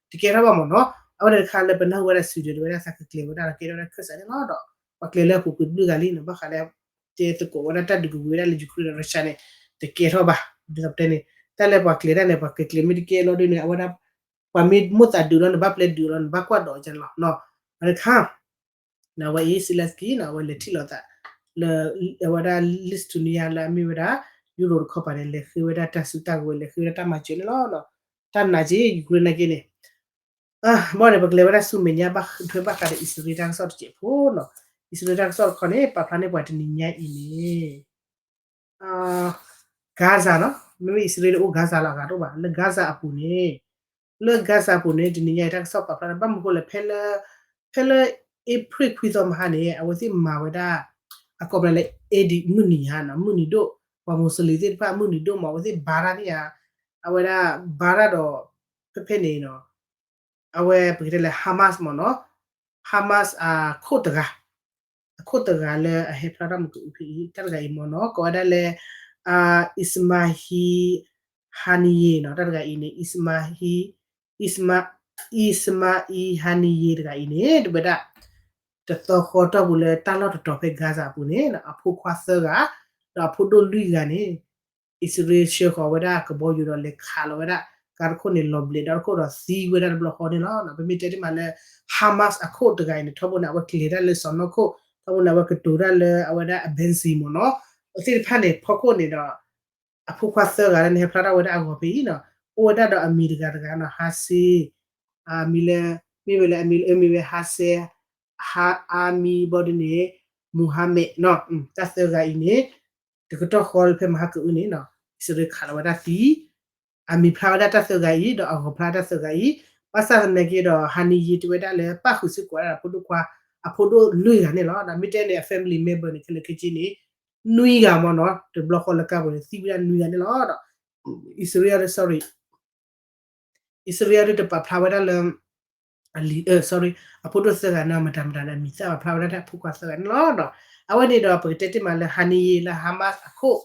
းဒီး တကဲထီၣ်ဘၣ်မ့ၢ်နီၤ. အဝဲန့ၣ်တခါလၢပနၢ်ဟူဝဲဒၣ် Sweden တဲဝဲဒၣ်သးကကျဲၤဝဲဒၣ်ဒီးကဲထီၣ်ဝဲဒၣ်ခၢၣ်စးန့ၣ်လီၤ. ဒီးပှၤကျဲၤလၢအပူၤကွံာ်ဘျုးဂၤလံနီၤ ဘၣ်ဃးလၢ တဲသကိးဝဲဒၣ်တၢ်ဒုးကဝံၤဝဲဒၣ်လၢ Ukraine ဒီး Russia န့ၣ် တကဲထီၣ်ဘၣ်. ဒ်သိးပတဲန့ၣ် တၢ်လၢပှၤကျဲၤတၢ်န့ၣ် ပှၤကျဲၤကျဲၤမ့ၢ်တကဲလီၤဒ်န့ၣ် အဝဲဒၣ် ပှၤမ့ၢ်မိၣ်သးဒုးလီၤ နဘၣ်ပျဲဒုးလီၤ နဘၣ်ကွၢ်ဒိးကလီၤနီၤ. အဝဲတခါ အဝဲအံၤ Zelenskyy နီၤ အဝဲလဲၤထံၣ်လိာ်သး လၢ အဝဲဒၣ် Lithuania လၢအမ့ၢ်ဝဲဒၣ် ယူရိတခီပၤန့ၣ် လဲၤဃ့ဝဲဒၣ်တၢ်စုတၢ်ကဝဲၤ လဲၤဃ့ဝဲဒၣ်တၢ်မၤစၢၤန့ၣ်လီၤ. တၢ်နာ်က့ Ukraine နာ်က့န့ၣ် ဘၣ်န့ၣ် ပကလဲၤဝဲဒၣ်ဆူမဲာ်ညါဘၣ်ထွဲဘၣ်ဃးဒီး အံၣ်စရ့လးတၢ်ကစီၣ်တစဲးဖိနီၤ. အံၣ်စရ့လးတၢ်ကစီၣ်တခီန့ၣ် ပာ်ဖျါန့ၢ်ပှၤတနံၤညါအံၤန့ၣ် Gaza နီၤ မ့မ့ၢ်အံၣ်စရ့လးအိၣ် Gaza လီၤအဂၤတအိၣ်ဘၣ် လၢ Gaza အပူၤန့ၣ် လၢ Gaza အပူၤန့ၣ် တနံၤညါအံၤတၢ်ကစီၣ်ပာ်ဖျါန့ၣ် ဘၣ်မနုၤဃိလဲၣ် ဖဲလၢ ဖဲလၢ April ခွံသီမဟါန့ၣ် အဝဲသ့ၣ်မၤဝဲဒၣ် အကိးပျးလၢ Eid မုၢ်နံၤဧါနီၤ မုၢ်နံၤဒိၣ် ပှၤမူးစလ့ၣ်သ့ၣ်တဖၣ် မုၢ်နံၤဒိၣ်မး အဝဲသ့ၣ်ဘါတၢ်န့ၣ်ဧါ အဝဲဒၣ်ဘါတၢ်ဒီး ဖဲဖဲန့ၣ်နီၤ အဝဲပကတဲလၢ Hamas မ့ၢ်နီၤ Hamas အခိၣ်တဂၤ အခိၣ်တဂၤလၢအဟဲဖျါထီၣ်မ့ၢ်ကအုဖဲအံၤ တၢ်တဂၤအံၤမ့ၢ်နီၤ ကိးဝဲဒၣ်လၢ Ismail Haniyeh နီၤ တၢ်တဂၤအံၤန့ၣ် Ismail Ismail Haniyeh တဂၤအံၤန့ၣ် တဝဲဒၣ် တသီဃီတီၢ်ပူၤလၢတၢ်လီၢ်တတီၤဖဲ Gaza အပူၤန့ၣ် အဖိခွါသၢဂၤ ဒီးအဖိဒိၣ်လွံၢ်ဂၤန့ၣ် အံၣ်စရ့လးဆှၢဃီၤဝဲဒၣ်ကဘီယူၤဒီးလဲၤခးလီၤဝဲဒၣ် ကါတခိၣ်န့ၣ် လီၤဘျဲးဒီးတခိၣ်ဒီးသံဝဲဒၣ်တဘျီဃီန့ၣ်လီၤ. ပမ့ၢ်တဲတ့ၢ်မးလၢ Hamas အခိၣ်တဂၤအံၤန့ၣ် ထီဘိန့ၣ် အဝဲကျဲၤတၢ်လၢစီၢ်နီၤခိၣ် ထီဘိန့ၣ် အဝဲကတိၤတၢ်လၢအဝဲဒၣ်အ benzene မ့ၢ်နီၤ အဝဲသ့ၣ်တဖၣ်န့ၣ် ဖီခိၣ်န့ၣ်ဒီး အဖိခွါသၢဂၤလၢနဟဲဖျါထီၣ်ဝဲဒၣ်အဂီၤဖဲအံၤနီၤ အိၣ်ဝဲဒၣ်ဒီးအမံၤတဂၤတဂၤနီၤ ဟါစ့ အမံၤလၢ မ့ၢ်ဝဲလၢအမံၤလၢအမ့ၢ်ဝဲဟါစဲ ဟါအါမံၤဘီဒ်န့ၣ် Mohammed နီၤ တၢ်သၢဂၤအံၤန့ၣ် တကတီၢ်ဃီလၢဖဲမဟါကအုန့ၣ်နီၤ အံၣ်စရ့လးခးလီၤဝဲဒၣ်သံ အမံၤဖျါဝဲဒၣ်တၢ်သၢဂၤအံၤ ဒီးအဂီၤဖျါတၢ်သၢဂၤအံၤ ဘၣ်ဆၣ်သနာ်က့ဒီး Haniyeh တဲဝဲဒၣ်လၢပၣ်ဃုာ်စ့ၢ်ကီးဝဲဒၣ်အဖိဒိၣ်ခွါ အဖိဒိၣ်လွံၢ်ဂၤန့ၣ်လီၤ. ဒီးမ့ၢ်တဲန့ၣ် အ family member န့ၣ် ခဲလၢာ်ခဲဆ့န့ၣ် နွံဂၤမ့ၢ်နီၤ တဘျီဃီလၢကါပူၤန့ၣ် သံဝဲဒၣ်နွံဂၤန့ၣ်လီၤ. ဒီး အံၣ်စရ့လး sorry အံၣ်စရ့လးဒၣ်တပာ်ဖျါဝဲဒၣ်လၢ အလံၤ sorry အဖိဒိၣ်သၢဂၤန့ၣ် မတၤမတၤန့ၣ် အမံၤသၣ်ပာ်ဖျါဝဲဒၣ်လၢအဖိခွါသၢဂၤန့ၣ်လီၤ. ဒီးအဝဲန့ၣ်ဒီး ပကတဲတ့ၢ်မးလၢ Haniyeh လၢ Hamas အခိၣ်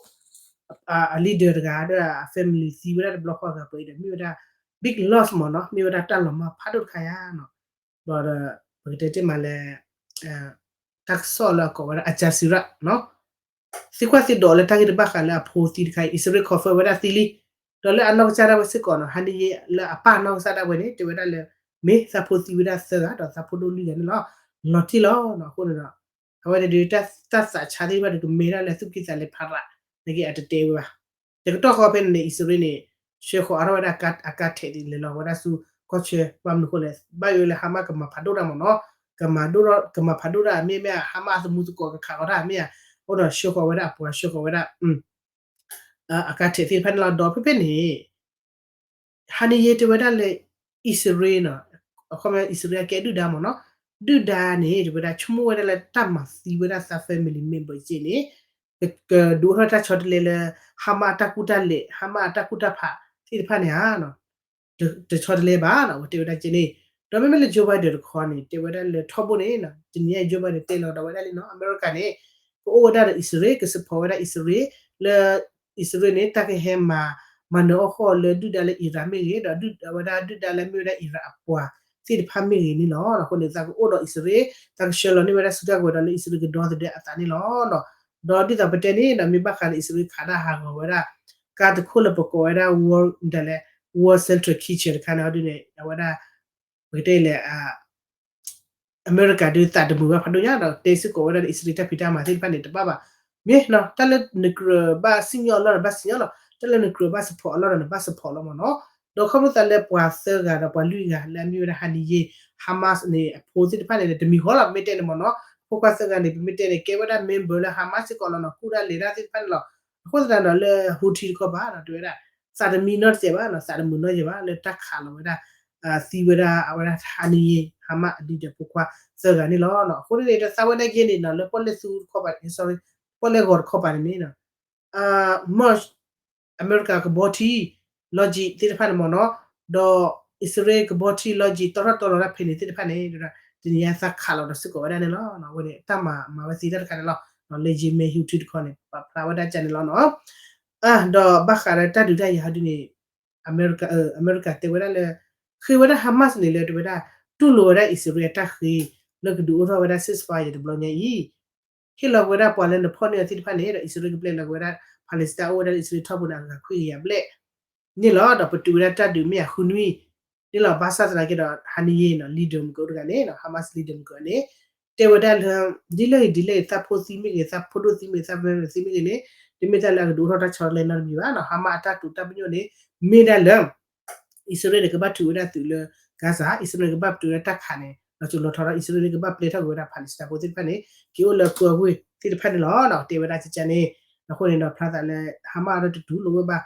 အ leader တဂၤဒီး အ family သံဝဲဒၣ်တဘျီဃီအဂၤပှဲၤအံၤဒီး မ့ၢ်ဝဲဒၣ် big loss မ့ၢ်နီၤ မ့ၢ်ဝဲဒၣ်တၢ်လီၤမၢ်ဖးဒိၣ်တခါယါနီၤ. ဒီး ပကတဲတ့ၢ်မးလၢ တၢ်ကစီၣ်လၢအကိးဝဲဒၣ် Al Jazeera နီၤ သံကွၢ်သံဒိးလၢတၢ်ဂ့ၢ်တဘၣ်ဃးလၢအဖိသံတခါအံၤ အံၣ်စရ့လး confirm ဝဲဒၣ်သံလံ ဒီးလၢအနီၢ်ကစၢ်ဒၣ်ဝဲစ့ၢ်ကီးနီၤ ဟါနံယ့လၢအပၢ်နီၢ်ကစၢ်ဒၣ်ဝဲန့ၣ် တဲဝဲဒၣ်လၢ မ့ၢ်သးဖိသံဝဲဒၣ်သၢဂၤ ဒီးသးဖိဒိၣ်လွံၢ်ဂၤန့ၣ်လီၤ. လီၤတံၢ်လီၤနီၤ အဃိန့ၣ်ဒီး အဝဲန့ၣ်ဒီး တၢ်သးဆါသ့ၣ်တဖၣ်ဒီးကမ့ၢ်ဒၣ်လၢသူၣ်ကံၢ်သးလဲဖးရး နာ်က့အတတဲဝဲဘၣ်. တကတီၢ်ဃီဖဲန့ၣ်န့ၣ် အံၣ်စရ့လးန့ၣ် ဆှၢဃီၤအါထီၣ်ဝဲဒၣ်အကါထဲးသ့ၣ်လဲၤလီၤဝဲဒၣ်ဆူကီၢ်ဆၢ ဘၣ်မနုၤအဃိလဲၣ် ဘၣ်ယိၣ်လၢဟါမးကမၤဖးဒိၣ်တၢ်မ့ၢ်နီၤ ကမၤဒိၣ် ကမၤဖးဒိၣ်တၢ်မ့ၢ်မ့ၢ် ဟါမးအသမူသကိးကခးဃီၤတၢ်မ့ၢ်ဧါ အဃိဒီးဆှၢဃီၤဝဲဒၣ်အပှၤ ဆှၢဃီၤဝဲဒၣ် အကါထဲးသ့ၣ်တဖၣ်န့ၣ်လီၤ. ဒီးဖဲဖဲန့ၣ် ဟါနံယ့တဲဝဲဒၣ်လၢ အံၣ်စရ့လးနီၤ အခီပညီအံၣ်စရ့လးအကဲဒုၣ်ဒါမ့ၢ်နီၤ ဒုၣ်ဒါန့ၣ် တဲဝဲဒၣ်ဆိကမိၣ်ဝဲဒၣ်လၢတၢ်မၤသံဝဲဒၣ်သး family member က့န့ၣ် ကဒုးအိၣ်ထီၣ်တၢ်ဆီတလဲလၢ ဟါမးအတၢ်ကူၣ်တၢ်လဲၤ ဟါမးအတၢ်ကူၣ်တၢ်ဖးသ့ၣ်တဖၣ်န့ၣ်ဧါ တဆီတလဲဘၣ်နီၤ အဝဲတဲဝဲဒၣ်က့န့ၣ် ဒီးမ့မ့ၢ်လၢ Joe Biden တခီန့ၣ် တဲဝဲဒၣ်လၢထီဘိန့ၣ် တနံၤညါအံၤ Joe Biden တဲလီၤဒီးဝဲဒၣ်လံနီၤ အမဲရကၤန့ၣ် ကအိၣ်ဝဲဒၣ်ဒီးအံၣ်စရ့လး က support ဝဲဒၣ်အံၣ်စရ့လး လၢ အံၣ်စရ့လးန့ၣ် တၢ်ကဟဲမၤ မၤနၢၤအီၣ်ဃီလၢဒုၣ်ဒါလၢ Iran မ့ၢ်ဂ့ၤ ဒီးဒုၣ်ဒါဝဲဒၣ်ဒုၣ်ဒါလၢမ့ၢ်ဝဲဒၣ် Iran အပှၤသ့ၣ်တဖၣ်မ့ၢ်ဂ့ၤန့ၣ်လီၤ. အဃိန့ၣ် သးကအိၣ်ဒီးအံၣ်စရ့လး သးကဆှၢလီၤန့ၢ်ဝဲဒၣ်ဆူတၢ်ကဝဲၤဒီးလၢအံၣ်စရ့လးကဒီသဒၢအသးန့ၣ်လီၤ. ဒီးဒ်သိးပတဲန့ၣ်ဒီး မ့ၢ်ဘၣ်ဃးလၢအံၣ်စရ့လးခးဒၣ်ဟးဂီၤဝဲဒၣ် ကါတခိၣ်လၢပကိးဝဲဒၣ် World ဒ်လဲၣ် World Central Kitchen တခါန့ၣ် အီၤဒ်န့ၣ် အဝဲဒၣ် ပကတဲလဲၣ် အမဲရကၤဒုးသးတမုာ်ဘၣ်ဖးဒိၣ်ညါဒီး တဲစ့ၢ်ကီးဝဲဒၣ်လၢအံၣ်စရ့လးတၢ်ဖံးတၢ်မၤသ့ၣ်တဖၣ်န့ၣ် တဘၣ်ဘၣ်. မ့ၢ်နီၤ တၢ်လၢနကြၢးဘၣ်စံၣ်ညီၣ်အလီၢ်ဒီးဘၣ်စံၣ်ညီၣ်လီၤ, တၢ်လၢနကြၢးဘၣ် support အလီၢ်ဒီးနဘၣ် support လီၤမ့ၢ်နီၤ. ဒီးခီဖျိသးလၢပှၤသၢဂၤဒီးပှၤလွံၢ်ဂၤလၢအမ့ၢ်ဝဲဒၣ် ဟါနံယ့ Hamas န့ၣ် အဖိသ့ၣ်တဖၣ်န့ၣ် တမံၤဃီလီၤ ပမ့ၢ်တဲန့ၣ်မ့ၢ်နီၤ. အဖိခွါသၢဂၤန့ၣ် ပမ့ၢ်တဲန့ၣ် ကဲဝဲဒၣ် member လၢ Hamas စ့ၢ်ကီးလီၤနီၤ, ကူၣ်တၢ်လဲၤတၢ်သ့ၣ်တဖၣ်န့ၣ်လီၤ. အဃိသတးဒီးလၢ Houthi တခီပၤဒီး တဲဝဲဒၣ် သးတမံနီတစဲးဘၣ်နီၤ, သးတမုာ်နီတစဲးဘၣ် လၢတၢ်ခးလီၤဝဲဒၣ် သံဝဲဒၣ်အဝဲဒၣ် ဟါနံယ့ Hamas အ leader ဖိခွါသၢဂၤန့ၣ်လီၤ. အဃိန့ၣ်န့ၣ် ဒီးသးဝဲဒၣ်က့န့ၣ်နီၤ လၢပီၣ်လဲၣ်သူတခီပၤ sorry ပီၣ်လဲၣ်ဂီၤတခီပၤန့ၣ်မ့ၢ်နီၤ merge အမဲရကၤကဘီထံ logic သ့ၣ်တဖၣ်န့ၣ်မ့ၢ်နီၤ, ဒီးအံၣ်စရ့လးကဘီထံ logic တီထီၣ်တီလီၤဒၣ်ဖဲန့ၣ်သ့ၣ်တဖၣ်န့ၣ် တနံၤညါသးခးလီၤဒီးစ့ၢ်ကီးဝဲဒၣ်န့ၣ်လီၤ. အဝဲန့ၣ် တၢ်မၤမၤဝဲသ့တၢ်တခါန့ၣ်လီၤ. လၢယမ့ၢ် Houthi တခီန့ၣ် ပာ်ဖျါဝဲဒၣ်ကန့ၣ်လီၤနီၤ. ဒီးဘၣ်ဃးဒီးတၢ်ဒုးတၢ်ယၤဟီဒ်န့ၣ် အမဲရကၤတဲဝဲဒၣ်လၢ ဃ့ဝဲဒၣ် Hamas န့ၣ်လၢတဲဝဲဒၣ် တူၢ်လိာ်ဝဲဒၣ်အံၣ်စရ့လးအတၢ်ဃ့ လၢကဒုးအိၣ်ထီၣ်ဝဲဒၣ် ceasefire တဘျီညါအံၤ ဟ့ၣ်လီၤဝဲဒၣ်ပှၤလၢနဖီၣ်န့ၢ်အီၤသ့ၣ်တဖၣ်န့ၣ် ဒီးအံၣ်စရ့လးကပျဲလီၤက့ၤဝဲဒၣ် Palestine အိၣ်ဝဲဒၣ်လၢအံၣ်စရ့လးထီၣ်ပူၤန့ၣ်အဂၤခွံကယၤဘျဲၣ်န့ၣ်လီၤ. ဒီးပတုာ်ဝဲဒၣ်တၢ်ဒုးမ့ၢ်အဃုနွံန့ၣ်လီၤ. ဘၣ်ဆၣ်သနာ်က့ဒီး ဟါနံယ့နီၤ leader မုၢ်ကအိၣ်တဂၤန့ၣ် Hamas leader မုၢ်ကအိၣ်န့ၣ် တဲဝဲဒၣ်လၢ ဒ်လဲၣ်ဂ့ၤဒ်လဲၣ်ဂ့ၤ သးဖိသံမ့ၢ်ဂ့ၤ သးဖိဒိၣ်သံမ့ၢ်ဂ့ၤ သး family သံမ့ၢ်ဂ့ၤန့ၣ် တမ့ၢ်တၢ်လၢအကဒုးအိၣ်ထီၣ်တၢ်ဆီတလဲနီတမံၤဘၣ်နီၤ. Hamas အတၢ်တိာ်တၢ်ပညိၣ်န့ၣ် မ့ၢ်ဒၣ်လၢ အံၣ်စရ့လးန့ၣ် ကဘၣ်ထုးဝဲဒၣ်သုးလၢ Gaza, အံၣ်စရ့လးန့ၣ် ကဘၣ်ပတုာ်ဝဲဒၣ်တၢ်ခးန့ၣ် လီၤစိၤလီၤထီဒီး အံၣ်စရ့လးန့ၣ် ကဘၣ်ပျဲထီၣ်က့ၤဝဲဒၣ် Palestine ဖိသ့ၣ်တဖၣ်န့ၣ် က့ၤအိၣ်လၢအကီအဝ့ၢ်သ့ၣ်တဖၣ်န့ၣ်လီၤ. တဲဝဲဒၣ်ကကန့ၣ် အဃိန့ၣ်ဒီး ဖျါသးလၢ Hamas ဒီးတတူၢ်လိာ်ဝဲဘၣ်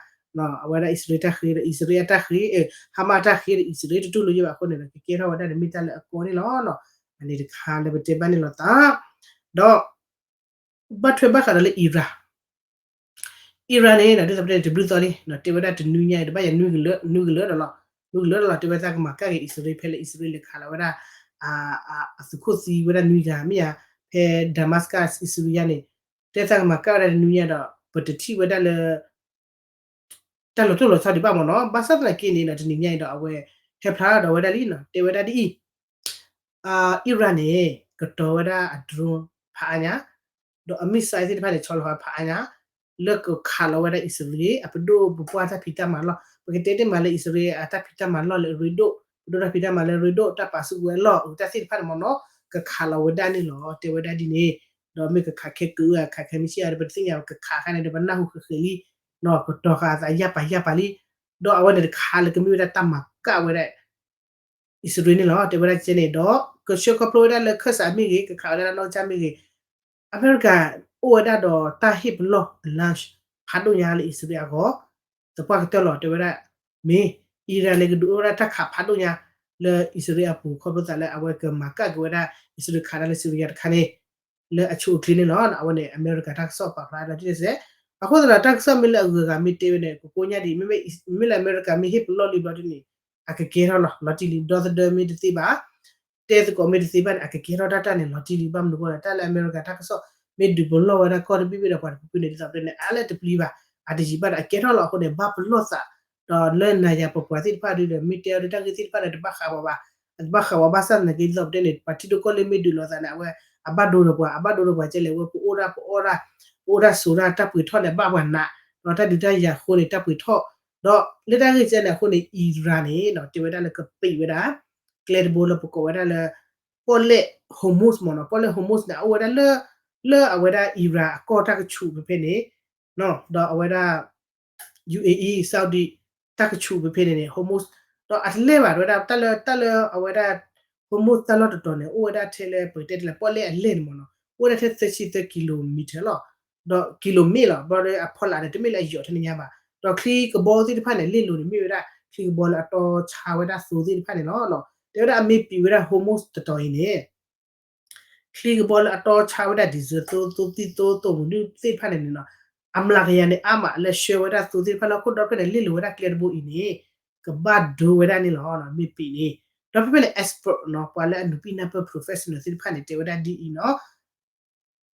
အဝဲဒၣ်အံၣ်စရ့လးတၢ်ဃ့ဒီး အံၣ်စရ့လးအတၢ်ဃ့ Hamas အတၢ်ဃ့ဒီး အံၣ်စရ့လးတတူၢ်လိာ်ယဲဘၣ်အဃိန့ၣ်ဒီး ကကဲထီၣ်ဝဲဒၣ်န့ၣ် မ့ၢ်တၢ်လၢအကီန့ၣ်လီၤ. အန့ၣ်တခါလၢပတဲဘၣ်န့ၣ်လီၤသး ဒီး ဘၣ်ထွဲဘၣ်ဃးဒီးလၢ Iran Iran န့ၣ် ဒ်သိးပတဲန့ၣ် တဘျုးသီလံ တဲဝဲဒၣ်တနွံညါအံၤ တဘၣ်ယၤနွံကလၢာ် နွံကလၢာ်ဒီးလီၤ နွံကလၢာ်ဒီးလီၤ တဲဝဲသးကမၤကၣ်က့ၤအံၣ်စရ့လး ဖဲလၢအံၣ်စရ့လးလဲၤခးလီၤဝဲဒၣ် အသုးခိၣ်သံဝဲဒၣ်နွံဂၤမ့ၢ်ဧါ ဖဲ Damascus အံၣ်စရ့လးန့ၣ် တဲသးကမၤကၣ်ဝဲဒၣ်တနွံညါဒီး ပတထံၣ်ဝဲဒၣ်လၢ တၢ်လီၤတိၢ်လီၤဆီဒံးဘၣ်မ့ၢ်နီၤ. ဘၣ်ဆၣ်သနာ်က့န့ၣ်ဒီး တနံၤညါအံၤဒီး အဝဲဟဲဖျါဒီးဝဲဒၣ်လံနီၤ တဲဝဲဒၣ်ဒ်အံၤ Iran န့ၣ် ကတီၤဝဲဒၣ်အ drone ဖးအါညါ ဒီးအ missile သ့ၣ်တဖၣ်န့ၣ် ဆီလီၤဖးအါညါ လၢကခးလီၤဝဲဒၣ်အံၣ်စရ့လး အပဒိၣ်ပပှၢ်တၢ်ဖံးတၢ်မၤလီၢ် ပကတဲတ့ၢ်မးလၢအံၣ်စရ့လးအတၢ်ဖံးတၢ်မၤလီၢ်လၢအရ့ဒိၣ် ပဒိၣ်တၢ်ဖံးတၢ်မၤလၢအရ့ဒိၣ် တၢ်ပာ်စုကဝဲၤအလီၢ် အတၢ်သ့ၣ်တဖၣ်န့ၣ်မ့ၢ်နီၤ ကခးလီၤဝဲဒၣ်န့ၣ်လီၤ တဲဝဲဒၣ်ဒ်န့ၣ် ဒီးမ့ၢ်ကခးခဲကုၢ်ဧါ ခးခဲမ့ၢ်ဆ့ၣ်ဧါ ပတသ့ၣ်ညါ ကခးအခါန့ၣ်ဒီး ပနၢ်ဟူဃဲၤဃဲၤလံ ကတီၤဃာ်အသးယၢ်ပၤယၢ်ပၤလံ ဒီးအဝဲန့ၣ်တခါလၢကမ့ၢ်ဝဲဒၣ်တၢ်မၤကၣ်ဝဲဒၣ် အံၣ်စရ့လးန့ၣ်လီၤ တဲဝဲဒၣ်ကဲန့ၣ်ဒီး ကဆှၢခီဖျိဝဲဒၣ်လၢခၢၣ်စးမ့ၢ်ဂ့ၤ ကခးဝဲဒၣ်လၢနီၢ်ကစၢ်မ့ၢ်ဂ့ၤ အမဲရကၤ အိၣ်ဝဲဒၣ်ဒီးတၢ်ဟ့ၣ်ပလီၢ် အ launch ဖးဒိၣ်ညါလၢအံၣ်စရ့လးအဂီၢ် သပှၢ်ကတၢၢ်လီၤ တဲဝဲဒၣ် မ့ၢ် Iran န့ၣ် ကဒုးအိၣ်ဝဲဒၣ်တၢ်ခးဖးဒိၣ်ညါ လၢအံၣ်စရ့လးအပူၤ ခီဖျိသးလၢအဝဲကမၤကၣ်က့ၤဝဲဒၣ် အံၣ်စရ့လးခးဒၣ်လၢ Syria တခါန့ၣ် လၢအဆိအချ့န့ၣ်လီၤ. အဝဲန့ၣ် အမဲရကၤတၢ်ကစီၣ်ပာ်ဖျါဒီးဒ်န့ၣ်စဲး အဃိသတးဒီးတၢ်ကစီၣ်မ့ၢ်လၢအဂုၤအဂၤမ့ၢ်တဲဝဲန့ၣ် ကကိညါဒ်အံၤ မ့မ့ၢ်လၢအမဲရကၤမ့ၢ်ဟ့ၣ်ပလီၢ်လံဘျီဒ်န့ၣ် အကကဲထီၣ်လီၤ လီၤတံၢ်လံ ဒီသဒၢမ့ၢ်တသ့ဘၣ် တဲသကိးမ့ၢ်တသ့ဘၣ်န့ၣ် အကကဲထီၣ်တၢ်တၢ်န့ၣ် လီၤတံၢ်လံ ဘၣ်မနုၤအဃိလဲၣ် တၢ်လၢအမဲရကၤတၢ်ကစီၣ် မ့ၢ်ဒုးပလီၢ်ဝဲဒၣ်ကီၢ်တဘ့ၣ်ဘ့ၣ်ဒီးပှၤတဖုဖုန့ၣ် ဒ်သိးပတဲန့ၣ် အါလၢတပျံၤဘၣ် အတယံာ်ဘၣ်ဒီးအကဲထီၣ်လီၤအဃိန့ၣ် ဘၣ်ပလီၢ်သး ဒီးလၢနၤယၤပပှၤသ့ၣ်တဖၣ်ဒ်ဒီး မ့ၢ်တဲအီၤဒီးတၢ်ဂ့ၢ်သ့ၣ်တဖၣ်န့ၣ် တဘၣ်ဃးဝဲဘၣ် အတဘၣ်ဃးဝဲဘၣ်ဆၣ်သနာ်က့ ဒ်သိးပတဲန့ၣ် ပှၤထံဒိၣ်ကီၢ်လ့ၢ်မ့ၢ်ဒုးလိာ်သးန့ၣ် အဝဲ အဘၣ်ဒိဒီးပှၤ အဘၣ်ဒိဒီးပှၤကဲလဲၣ် အဝဲပအိၣ်ဒၣ်ပအီၣ်ဒၣ် ပအိၣ်ဒၣ်ဆိးဒၣ်တၢ်ပှ့ၤထီၣ်န့ၣ် ဘၣ်ပှၤနး ဒီးတၢ်ဒုးတၢ်ယၤအဃိန့ၣ် တၢ်ပှ့ၤထီၣ် ဒီးလၢတၢ်ဂ့ၢ်ကဲန့ၣ်အဃိန့ၣ် Iran န့ၣ် တဲဝဲဒၣ်လၢကပံးဝဲဒၣ် ကျဲတဘိလၢပကိးဝဲဒၣ်လၢ ပီၣ်လဲၣ် Hormuz မ့ၢ်နီၤ, ပီၣ်လဲၣ် Hormuz န့ၣ် အအိၣ်ဝဲဒၣ်လၢ လၢအဝဲဒၣ် Iran အကီၢ်တၢ်ကဆူးဖဲဖဲန့ၣ် ဒီးအဝဲဒၣ် UAE Saudi တၢ်ကဆူးဖဲဖဲန့ၣ်န့ၣ် Hormuz ဒီးအတလဲၤဘၣ်ဝဲဒၣ် တၢ်လၢ တၢ်လၢအဝဲဒၣ် Hormuz တၢ်လီၢ်တတီၤန့ၣ် အိၣ်ဝဲဒၣ်ထဲလၢပကတဲတလဲၤပီၣ်လဲၣ်အလဲၣ်န့ၣ်မ့ၢ်နီၤ, အိၣ်ဝဲဒၣ်ထဲသၢဆံသၢ kilometer လီၤ, ဒီး kilometer လီၤ, ဘျီဒီးအဖီလာ်န့ၣ် တမ့ၢ်လၢအယိာ်ထဲန့ၣ်ညါဘၣ်, ဒီးချံကဘီသ့ၣ်တဖၣ်န့ၣ် လ့ၣ်လိၤန့ၣ် မ့ၢ်ဝဲဒၣ် ချံကဘီလၢအတီဆါဝဲဒၣ်သိသ့ၣ်တဖၣ်န့ၣ်လီၤ. တဲဝဲဒၣ်အမ့ၢ်ပံးဝဲဒၣ် Hormuz တတီၤအံၤန့ၣ် ချံကဘီလၢအတီဆါဝဲဒၣ် diesel သိ သိသံၣ်သိ သိမုၢ်နုာ်သ့ၣ်တဖၣ်န့ၣ်န့ၣ်နီၤ, အမျးကယၤန့ၣ် အါမးလၢဆှၢဝဲဒၣ်သိသ့ၣ်တဖၣ်လၢဟီၣ်ခိၣ်ဒီဖျၢၣ်န့ၣ် လ့ၣ်လိၤဝဲဒၣ်ကျဲတဘိအံၤန့ၣ် ကဘၣ်ဒိဝဲဒၣ်န့ၣ်လီၤ, မ့ၢ်ပံးန့ၣ်, ဒီးဖဲဖဲန့ၣ် expert နီၤ, ပှၤလၢအနုာ်ပံနၢ်ပၢၢ် professional သ့ၣ်တဖၣ်န့ၣ် တဲဝဲဒၣ်ဒ်အံၤနီၤ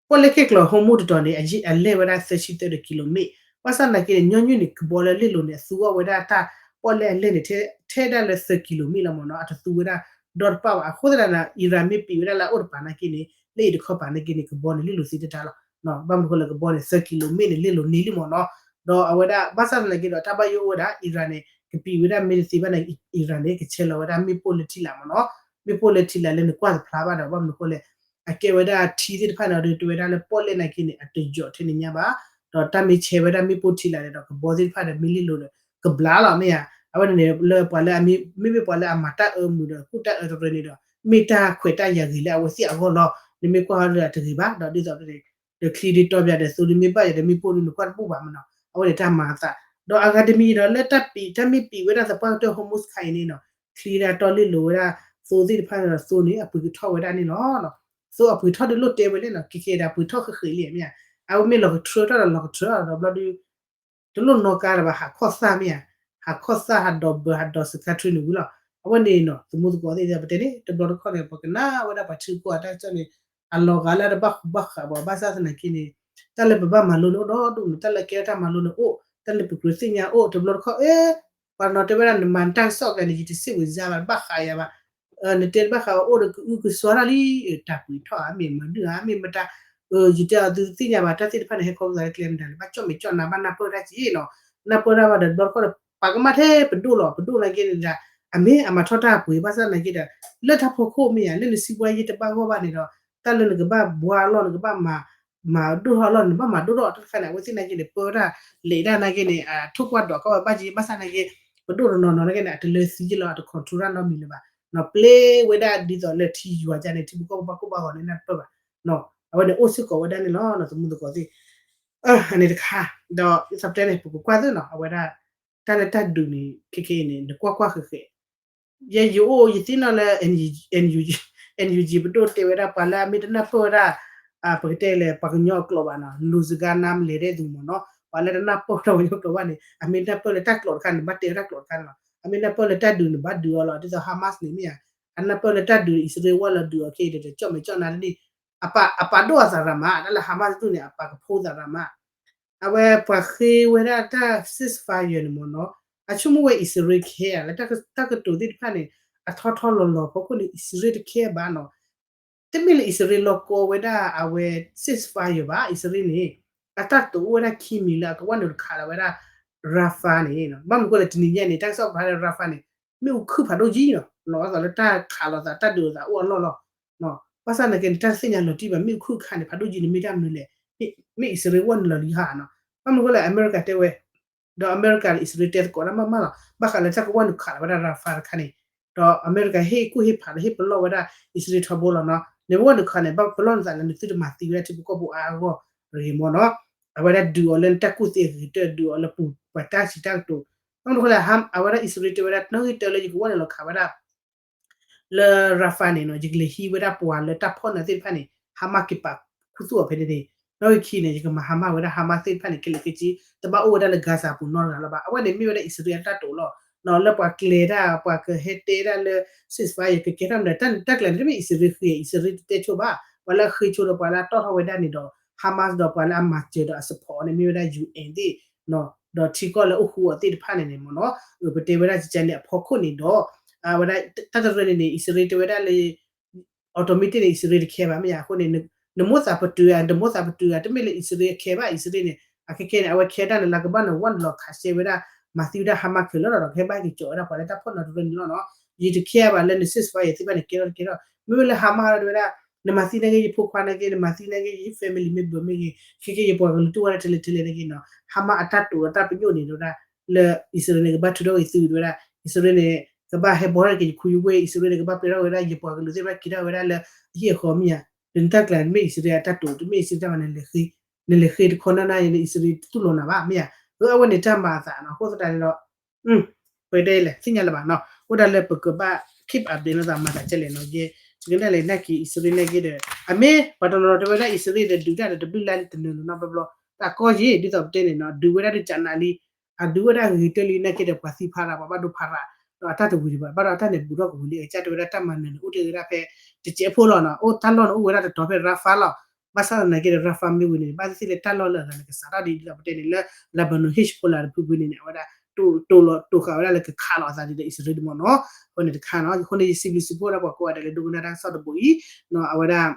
ပီၣ်လဲၣ်ခဲကျိး Hormuz တတီၤန့ၣ် အလဲၢ်ဝဲဒၣ်သၢဆံသၢ kilometer, ဘၣ်ဆၣ်သနာ်က့န့ၣ် ညီနုၢ်န့ၣ် ကဘီလၢလ့ၣ်လိၤန့ၣ် အသူအီၣ်ဝဲဒၣ်တၢ်ပီၣ်လဲၣ်အလဲၢ်န့ၣ် ထဲဒၣ်လၢသၢ kilometer လီၤမ့ၢ်နီၤ, အတသူဝဲဒၣ်ဒီတပၣ်ဘၣ်. အဃိသတးန့ၣ် Iran မ့ၢ်ပံးဝဲဒၣ်လၢအအိၣ်တပၤသနာ်က့န့ၣ် လၢအံၤတခီပၤသနာ်က့န့ၣ် ကဘီန့ၣ် လ့ၣ်လိၤသ့တၢ်လီၤ. ဘၣ်မနုၤဃိလဲၣ် ကဘီန့ၣ် သၢ kilometer န့ၣ် လ့ၣ်လိၤန့ၢ်လံမ့ၢ်နီၤ, ဒီးအဝဲဒၣ် ဘၣ်ဆၣ်သနာ်က့ဒီး တၢ်ဘၣ်ယိၣ်အိၣ်ဝဲဒၣ် Iran န့ၣ် ကပံးဝဲဒၣ်မ့ၢ်တသ့ဘၣ်န့ၣ် Iran န့ၣ် ကဆဲးလီၤဝဲဒၣ်မ့ၣ်ပိၢ်လၢထံလာ်မ့ၢ်နီၤ, မ့ၣ်ပိၢ်လၢထံလာ်လၢနကွၢ်တဖျါဘၣ်ဒီး ဘၣ်မနုၤဃိလဲၣ် အကဲဝဲဒၣ်ထံသ့ၣ်တဖၣ်န့ၣ်ဒီး တဲဝဲဒၣ်လၢပီၣ်လဲၣ်သနာ်က့န့ၣ် အတယိာ်ထဲန့ၣ်ညါဘၣ်, ဒီးတၢ်မ့ၢ်ဆဲးဝဲဒၣ်မ့ၣ်ပိၢ်ထံလာ်န့ၣ်ဒီး ကဘီသ့ၣ်တဖၣ်ဒီးမ့ၢ်လ့ၣ်လိၤဒီး ကဘျါလီၤမ့ၢ်ဧါ, အဝဲန့ၣ်န့ၣ် လၢပှၤလၢအမ့မ့ၢ်ပှၤလၢအမၤတၢ်အၢမုာ်ဒီး ကူၣ်တၢ်အၢတရၢန့ၣ်ဒီး မ့ၢ်တၢ်ခွဲးတၢ်ယာ်ဂ့ၤလၢအဝဲသ့ၣ်အဂီၢ်လီၤ, နမ့ၢ်ကွၢ်ဟီဒီးအတဂ့ၤဘၣ်, ဒီးဒ်သိးန့ၣ် ဒီးချံဒ်တီပၠးဒီးသိဒ်မ့ၢ်ဘၣ်ယၤဒီးမ့ၣ်ပိၢ်ဒ်နကွၢ်တဘူၣ်ဘၣ်မ့ၢ်နီၤ, အဝဲန့ၣ်တၢ်မၤအသး, ဒီးအဂၤတမံၤဒီးလၢတၢ်ပံး တၢ်မ့ၢ်ပံးဝဲဒၣ်သပှၢ်ကတၢၢ် Hormuz ခါအံၤန့ၣ်နီၤ, ချံဒၣ်တီလ့ၣ်လိၤဝဲဒၣ်သိသ့ၣ်တဖၣ်န့ၣ်ဒီး သိန့ၣ် အပှ့ၤကထီၣ်ဝဲဒၣ်န့ၣ်လီၤ. သိအပှ့ၤထီၣ်ဒ်လိၣ်တဲဝဲလဲၣ်နီၤ, ခဲခဲဒီးအပှ့ၤထီၣ်ဃ့ဃ့လံမ့ၢ်ဧါ, အဝဲမ့ၢ်လီၤကထြၢထီၣ်ဒီးလီၤကထြၢထီၣ်ဒီးဘျီဒုး တလိၣ်နီၣ်ကါဒီးဘၣ် ဟးခီၣ်သၣ်မ့ၢ်ဧါ, ဟးခီၣ်သၣ် ဟးဒိးဘၢ ဟးဒိးစခါထြံန့ၣ်ဝံၤလီၤ. အဝဲန့ၣ်နီၤ သမူသကိးသ့ၣ် ပတဲန့ၣ် တဘျီတခီၣ်န့ၣ် ပကနၣ်ဝဲဒၣ်ပှၤထံကီၢ်အတၢ်ကစီၣ်န့ၣ် အလီၤဂာ်လၢတဘၣ်ဃူဘၣ်ဃးဘၣ် ဘၣ်ဆၣ်သနာ်က့န့ၣ် တၢ်လၢပဘၣ်မၤလိန့ၣ်အိၣ်ဒီဒူၣ်န့ၣ် တၢ်လၢကဲထီၣ်တၢ်မၤလိန့ၣ်အိၣ် တၢ်လၢပကြၢးသ့ၣ်ညါအိၣ် တဘျီတခီၣ် အဲ ပှၤနီၤတဲဝဲဒၣ် နမၤနတၢ်ကစီၣ်ကျဲန့ၣ် ယတစံးဝံၤစါဘၣ် တဘၣ်ဃးယၤဘၣ် နတဲတဘၣ်ဃးဘၣ်အိၣ်ဒီးကအုကစွါတၢ်လံ တၢ်ပှ့ၤထီၣ်ဧါ မ့ၢ်မနုၤဧါ မ့ၢ်မတၤ ယတဲအီၤသုသ့ၣ်ညါဘၣ် တၢ်သ့ၣ်တဖၣ်န့ၣ် ဟဲခီပသးလၢကျဲမတၤလဲၣ် ဘၣ်ကၠီၣ်မဲာ်ကၠီၣ်နါ ဘၣ်နၢ်ပၢၢ်တၢ်က့နီၤ နၢ်ပၢၢ်တၢ်ဘၣ်ဒီး တဘျီတခီၣ်ဒီး ပှၤကမၣ်ထဲပဒိၣ်လီၤ ပဒိၣ်နာ်က့န့ၣ်ဒီး အမ့ၢ်အမၤထီၣ်တၢ်ပှ့ၤ ဘၣ်ဆၣ်နာ်က့ဒီး လၢတၢ်ဖီခိၣ်မ့ၢ်ဧါ လၢနစံးဘှါယဲတဘၣ်ဂီၢ်ဘၣ်န့ၣ်ဒီး တၢ်လၢနကဘၣ်ဘှါအလီၢ် နကဘၣ်မၤ မၤဒိၣ်ထီၣ်အလီၢ် နဘၣ်မၤဒိၣ်ထီၣ်တၢ်တခါန့ၣ် အဝဲသ့ၣ်နာ်က့န့ၣ် ပၢတၢ်လဲၤဒၣ်နာ်က့န့ၣ် အထိၣ်ကွၢ်ဒိးကီၢ်ဘၣ်က့ ဘၣ်ဆၣ်နာ်က့ ပဒိၣ်တနီၤနီၤနာ်က့န့ၣ် အတလၢသံက့လီၤ အတ control တၢ်နီတမံၤလၢၤဘၣ် ပျဲဝဲဒၣ်ဒ်သိးလၢထံယွၤကန့ၣ် ထံဖိကီၢ်ဖိဘၣ်ကိၢ်ဘၣ်ဂီၤန့ၣ် နၢ်တပၢၢ်ဘၣ် အဝဲန့ၣ်အိၣ်စ့ၢ်ကီးဝဲဒၣ်န့ၣ်လီၤ သမူသကိးသ့ၣ် အန့ၣ်တခါ ဒီးယသးပတဲန့ၣ် ပကကွၢ်သ့ၣ်နီၤ အဝဲဒၣ် တၢ်လၢတၢ်ဒုးန့ၣ် ခဲခဲအံၤန့ၣ် နကွၢ်ကွၢ်ဃဲးဃဲး ယဲယအိၣ်ယသ့ၣ်နီၣ်လၢ NUG ပဒိၣ်တဲဝဲဒၣ် ပှၤလၢအမ့ၢ်တနၢ်ပၢၢ်ဝဲဒၣ် ပကတဲလဲၣ် ပှၤကညီအကျိာ်ဘၣ်နီၤ လူစကားနားမလည်တဲ့သူ မ့ၢ်နီၤ ပှၤလၢတနၢ်ပၢၢ်တၢ်ပှၤကညီကျိာ်ဘၣ်န့ၣ် အမ့ၢ်နၢ်ပၢၢ်လၢတၢ်ကျိာ်တခါန့ၣ် ဘၣ်တဲဝဲတၢ်ကျိာ်တခါန့ၣ်လီၤ အမ့ၢ်နၢ်ပၢၢ်လၢတၢ်ဒုးန့ၣ် ဘၣ်ဒုးအီၤလီၤ ဒ်သိး Hamas န့ၣ်မ့ၢ်ဧါ အနၢ်ပၢၢ်လၢတၢ်ဒုး အံၣ်စရ့လးဝဲလီၤဒုးအီၤခဲအံၤဒီး ကၠီၣ်မဲာ်ကၠီၣ်နါတန့ၢ် အပာ်ဒိၣ်အသးရၤမး တၢ်လၢ Hamas ဒူၣ်န့ၣ် အပာ်ကဖိသးရၤမး အဝဲပှၤဃ့ဝဲဒၣ်တၢ် ceasefire န့ၣ်မ့ၢ်နီၤ အဆိကမိၣ်ဝဲအံၣ်စရ့လး care လၢတၢ်ကတိၤသ့ၣ်တဖၣ်န့ၣ် အထီထီလီၤလီၤဖီခိၣ်န့ၣ် အံၣ်စရ့လးတ care ဘၣ်နီၤ တမ့ၢ်လၢအံၣ်စရ့လးလီၤကီဝဲဒၣ်အဝဲ ceasefire ဘၣ် အံၣ်စရ့လးန့ၣ် အတၢ်တိာ်အိၣ်ဝဲဒၣ်ခံမံၤလၢအကဝဲၢ်နုာ်တခးလီၤဝဲဒၣ် Rafah န့ၣ် ဘၣ်မနုၤဃိလဲၣ် တနံၤညါန့ၣ် တၢ်ကစီၣ်ပာ်လၢ Rafah န့ၣ် မ့ၣ်အူခုၣ်ဖးဒိၣ်ကံနီၤ လီၤအသးလၢတၢ်ခးလိာ်သးတၢ်ဒုးလိာ်သးအိၣ်အလီၢ်လီၤ ဘၣ်ဆၣ်နာ်က့န့ၣ် တၢ်တသ့ၣ်ညါလီၤတံၢ်ဘၣ် မ့ၣ်အူခုၣ်ခးန့ၣ် ဖးဒိၣ်ကံန့ၣ်မ့ၢ်တၢ်မနုၤလဲၣ် မ့ၢ်အံၣ်စရ့လးဝဲနုာ်လီၤလံဧါနီၤ ဘၣ်မနုၤဃိလဲၣ် အမဲရကၤတဲဝဲ ဒီးအမဲရကၤန့ၣ် အံၣ်စရ့လးတဲသကိးတၢ်မးမးလီၤ ဘၣ်ဃးလၢတၢ်ကဝဲၢ်နုာ်ခးလီၤဝဲဒၣ် Rafah တခါန့ၣ် ဒီးအမဲရကၤဟ့ၣ်ကူၣ်ဟ့ၣ်ဖးဒီးဟ့ၣ်ပလီၢ်ဝဲဒၣ်အံၣ်စရ့လးထီဘိလီၤနီၤ နမ့ၢ်ဝဲနုာ်ခးန့ၣ် ဘၣ်ပလီၢ်နသးလၢနသုတမၤသံဝဲဒၣ် ထံဖိကီၢ်ဖိအါအါဂီၢ်ဂီၢ်မ့ၢ်နီၤ အဝဲဒၣ်ဒုးအီၤလၢနတၢ်ကူၣ်သ့အဂ့ၤကတၢၢ် ဒုးအီၤလၢပူၤပှၤတၢ်စံးတၢ်ကတိၤ ဘၣ်မနုၤဃိလဲၣ် အဝဲဒၣ်အံၣ်စရ့လးတဲဝဲဒၣ် နီၣ်ဂံၢ်တၢလၢယကဝဲၢ်နုာ်လီၤခးဝဲဒၣ် လၢ Rafah န့ၣ်နီၤ ယကလဲၤဟံးဝဲဒၣ်ပှၤလၢတၢ်ဖီၣ်နၢ်သ့ၣ်တဖၣ်န့ၣ် Hamas က့ၤပာ်ခူသူၣ်အီၤဖဲန့ၣ်န့ၣ် နီၣ်ဂံၢ်ခံန့ၣ် ယကမၤ Hamas ဝဲဒၣ် Hamas သ့ၣ်တဖၣ်န့ၣ် ခဲလၢာ်ခဲဆ့ တဘၣ်အိၣ်ဝဲဒၣ်လၢ Gaza ပူၤနီတဂၤလၢၤဘၣ် အဝဲန့ၣ်မ့ၢ်ဝဲဒၣ်အံၣ်စရ့လးတၢ်တိာ်လီၤ လၢပှၤကျဲၤတၢ် ပှၤကဟဲတဲဒၣ်လၢ ceasefire ကကဲထီၣ်မနုၤ တၢ်ကျဲၤန့ၣ် တမ့ၢ်အံၣ်စရ့လးဃ့ အံၣ်စရ့လးတတဲဆိဘၣ် ပှၤလၢအဃ့ဆိဒီးပှၤလၢအတီၣ်ထီၣ်ဝဲဒၣ်န့ၣ်ဒီး Hamas ဒီးပှၤလၢအမၤစၢၤဒီးအ support န့ၣ် မ့ၢ်ဝဲဒၣ် UN သ့ၣ် ဒီးထံကီၢ်လၢအိၣ်ဃူအီၤသ့ၣ်တဖၣ်န့ၣ်န့ၣ်မ့ၢ်နီၤ ပတဲဝဲဒၣ်ကကဲန့ၣ်အဖီခိၣ်န့ၣ်ဒီး အဝဲဒၣ်တၢ်တရၢန့ၣ်န့ၣ် အံၣ်စရ့လးတဲဝဲဒၣ်လၢ automatic န့ၣ် အံၣ်စရ့လးတခဲဘၣ်မ့ၢ်ဧါ အဃိန့ၣ် နမိၣ်သးပတုာ်ဧါ တမိၣ်သးပတုာ်ဧါ တမ့ၢ်လၢအံၣ်စရ့လးခဲဘၣ် အံၣ်စရ့လးန့ၣ် အခဲခဲန့ၣ် အဝဲခဲဒၣ်နလၢကဘၣ်နဝဲနုာ်လီၤခးရှဲဝဲဒၣ် မၤသံဝဲဒၣ် Hamas ခဲလၢာ်လီၤဒီး ကဟဲဘၣ်က့ၤကၠီၤဝဲဒၣ်ပှၤလၢတၢ်ဖီၣ်နီတဖျၢၣ်န့ၣ်လီၤနီၤ. ယတ care ဘၣ်လၢန ceasefire သ့ဘၣ်န့ၣ် ကဲထီၣ်တကဲထီၣ်, မ့မ့ၢ်လၢ Hamas ဒီးတဲဝဲဒၣ် နမၤသံနာ်က့ ယဖိခွါနာ်က့ နမၤသံနာ်က့ ယ family member မ့ၢ်ဂ့ၤ, ခဲကဲ ယပှၤကလုာ်တူၢ်ဝဲဒၣ်ထဲလဲၣ်ထဲလဲၣ်နာ်က့နီၤ, Hamas အတၢ်တိာ်အတၢ်ပညိၣ်န့ၣ် တဲဝဲဒၣ် လၢအံၣ်စရ့လးန့ၣ် ကဘၣ်ထုးထီၣ်က့ၤသုး တဲဝဲဒၣ် အံၣ်စရ့လးန့ၣ် ကဘၣ်ဟဲဘီထီၣ်က့ၤယခူယဝ့ၢ်, အံၣ်စရ့လးန့ၣ် ကဘၣ်ပျဲထီၣ်ဝဲဒၣ် ယပှၤကလုာ်သ့ၣ်တဖၣ်က့ၤထီၣ်ဝဲဒၣ်လၢအဟံၣ်အဃီမ့ၢ်ဧါ, ဒီးနတၢ်ကျါန့ၣ် မ့ၢ်အံၣ်စရ့လးအတၢ်တိာ် တမ့ၢ်အံၣ်စရ့လးတၢ်ဘၣ်, နလဲၤဃ့တခီနၢ်နၢ် အံၣ်စရ့လးတတူၢ်လိာ်နၤဘၣ် မ့ၢ်ဧါ. အဝဲန့ၣ် တၢ်မၤအသးနီၤ, အဃိသတးန့ၣ်ဒီး ပတဲလဲၣ် သ့ၣ်ညါလၢၤဘၣ်နီၤ, အိၣ်ဒၣ်လၢပကဘၣ် keep update လိာ်သးမၤသးကဲလဲၣ်နီၤ, ယဲ ယကနၣ်လဲၣ် နာ်က့ အံၣ်စရ့လးနာ်က့ဒီး အမ့ၢ် ပှၤတနီၤနီၤတဲဝဲဒၣ် အံၣ်စရ့လးဒီး ဒုးတၢ်ဒီးတဘျုးလါလံတနၢၤလၢၤနီတဘျီဘျီ, တၢ်ကီယံာ် ဒ်သိးပတဲန့ၣ်နီၤ ဒုးဝဲဒၣ်ဒုးကနးလံ, အဒုးဝဲဒၣ်ဂ့ၤတၢၢ်လံ နာ်က့ဒီးပှၤသံဖးရၤ ပှၤဘၣ်ဒိဖးရၤ, ဒီးအတၢ်တဝံၤဒံးဘၣ်, ဘၣ်ဒီးအတၢ်န့ၣ်ဘူးထီၣ်ကဝံၤလံ အကစၢ်တဲဝဲဒၣ်တၢ်မၤနၢၤန့ၣ် အိၣ်တ့ၢ်ဝဲဒၣ်ဖဲ တစဲးဖိလီၤနီၤ, အိၣ်တၢ်လီၢ်န့ၣ် အိၣ်ဝဲဒၣ်တတီၤဖဲ Rafah လီၤ. ဘၣ်ဆၣ်သနာ်က့ဒီး Rafah မ့ၢ်ဝံၤန့ၣ် ဘၣ်သ့ၣ်သ့ၣ်လၢတၢ်လီၢ်လၢအဂၤန့ၣ် ကစးထီၣ်ဒ် ဒ်သိးပတဲန့ၣ် လၢ Lebanon Hezbollah တဖုဖုန့ၣ်န့ၣ် အဝဲဒၣ် တိၢ်လီၤတိၢ်ဃာ်ဝဲဒၣ်လၢကခးလီၤအသးဒ်ဒီး အံၣ်စရ့လးမ့ၢ်နီၤ, အဃိန့ၣ်တခါနီၤ, အဃိန့ၣ် ယစံးဘျုးစံးဖှိၣ်ဝဲဒၣ်ပှၤကိးဂၤဒဲးလၢဒိကနၣ်တၢ်ကစီၣ်တဘိအံၤ, အဝဲဒၣ်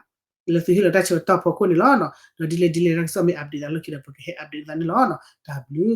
လၢသုဟ့ၣ်လီၤတၢ်ဆၢကတီၢ်ဖီခိၣ်န့ၣ်လီၤ, ဒီးဒ်လဲၣ်ဒ်လဲၣ်တၢ်ကစီၣ်မ့ၢ် update သးလၢခံဒီး ပကဟဲ update သးန့ၣ်လီၤ, တၢ်ဘျုး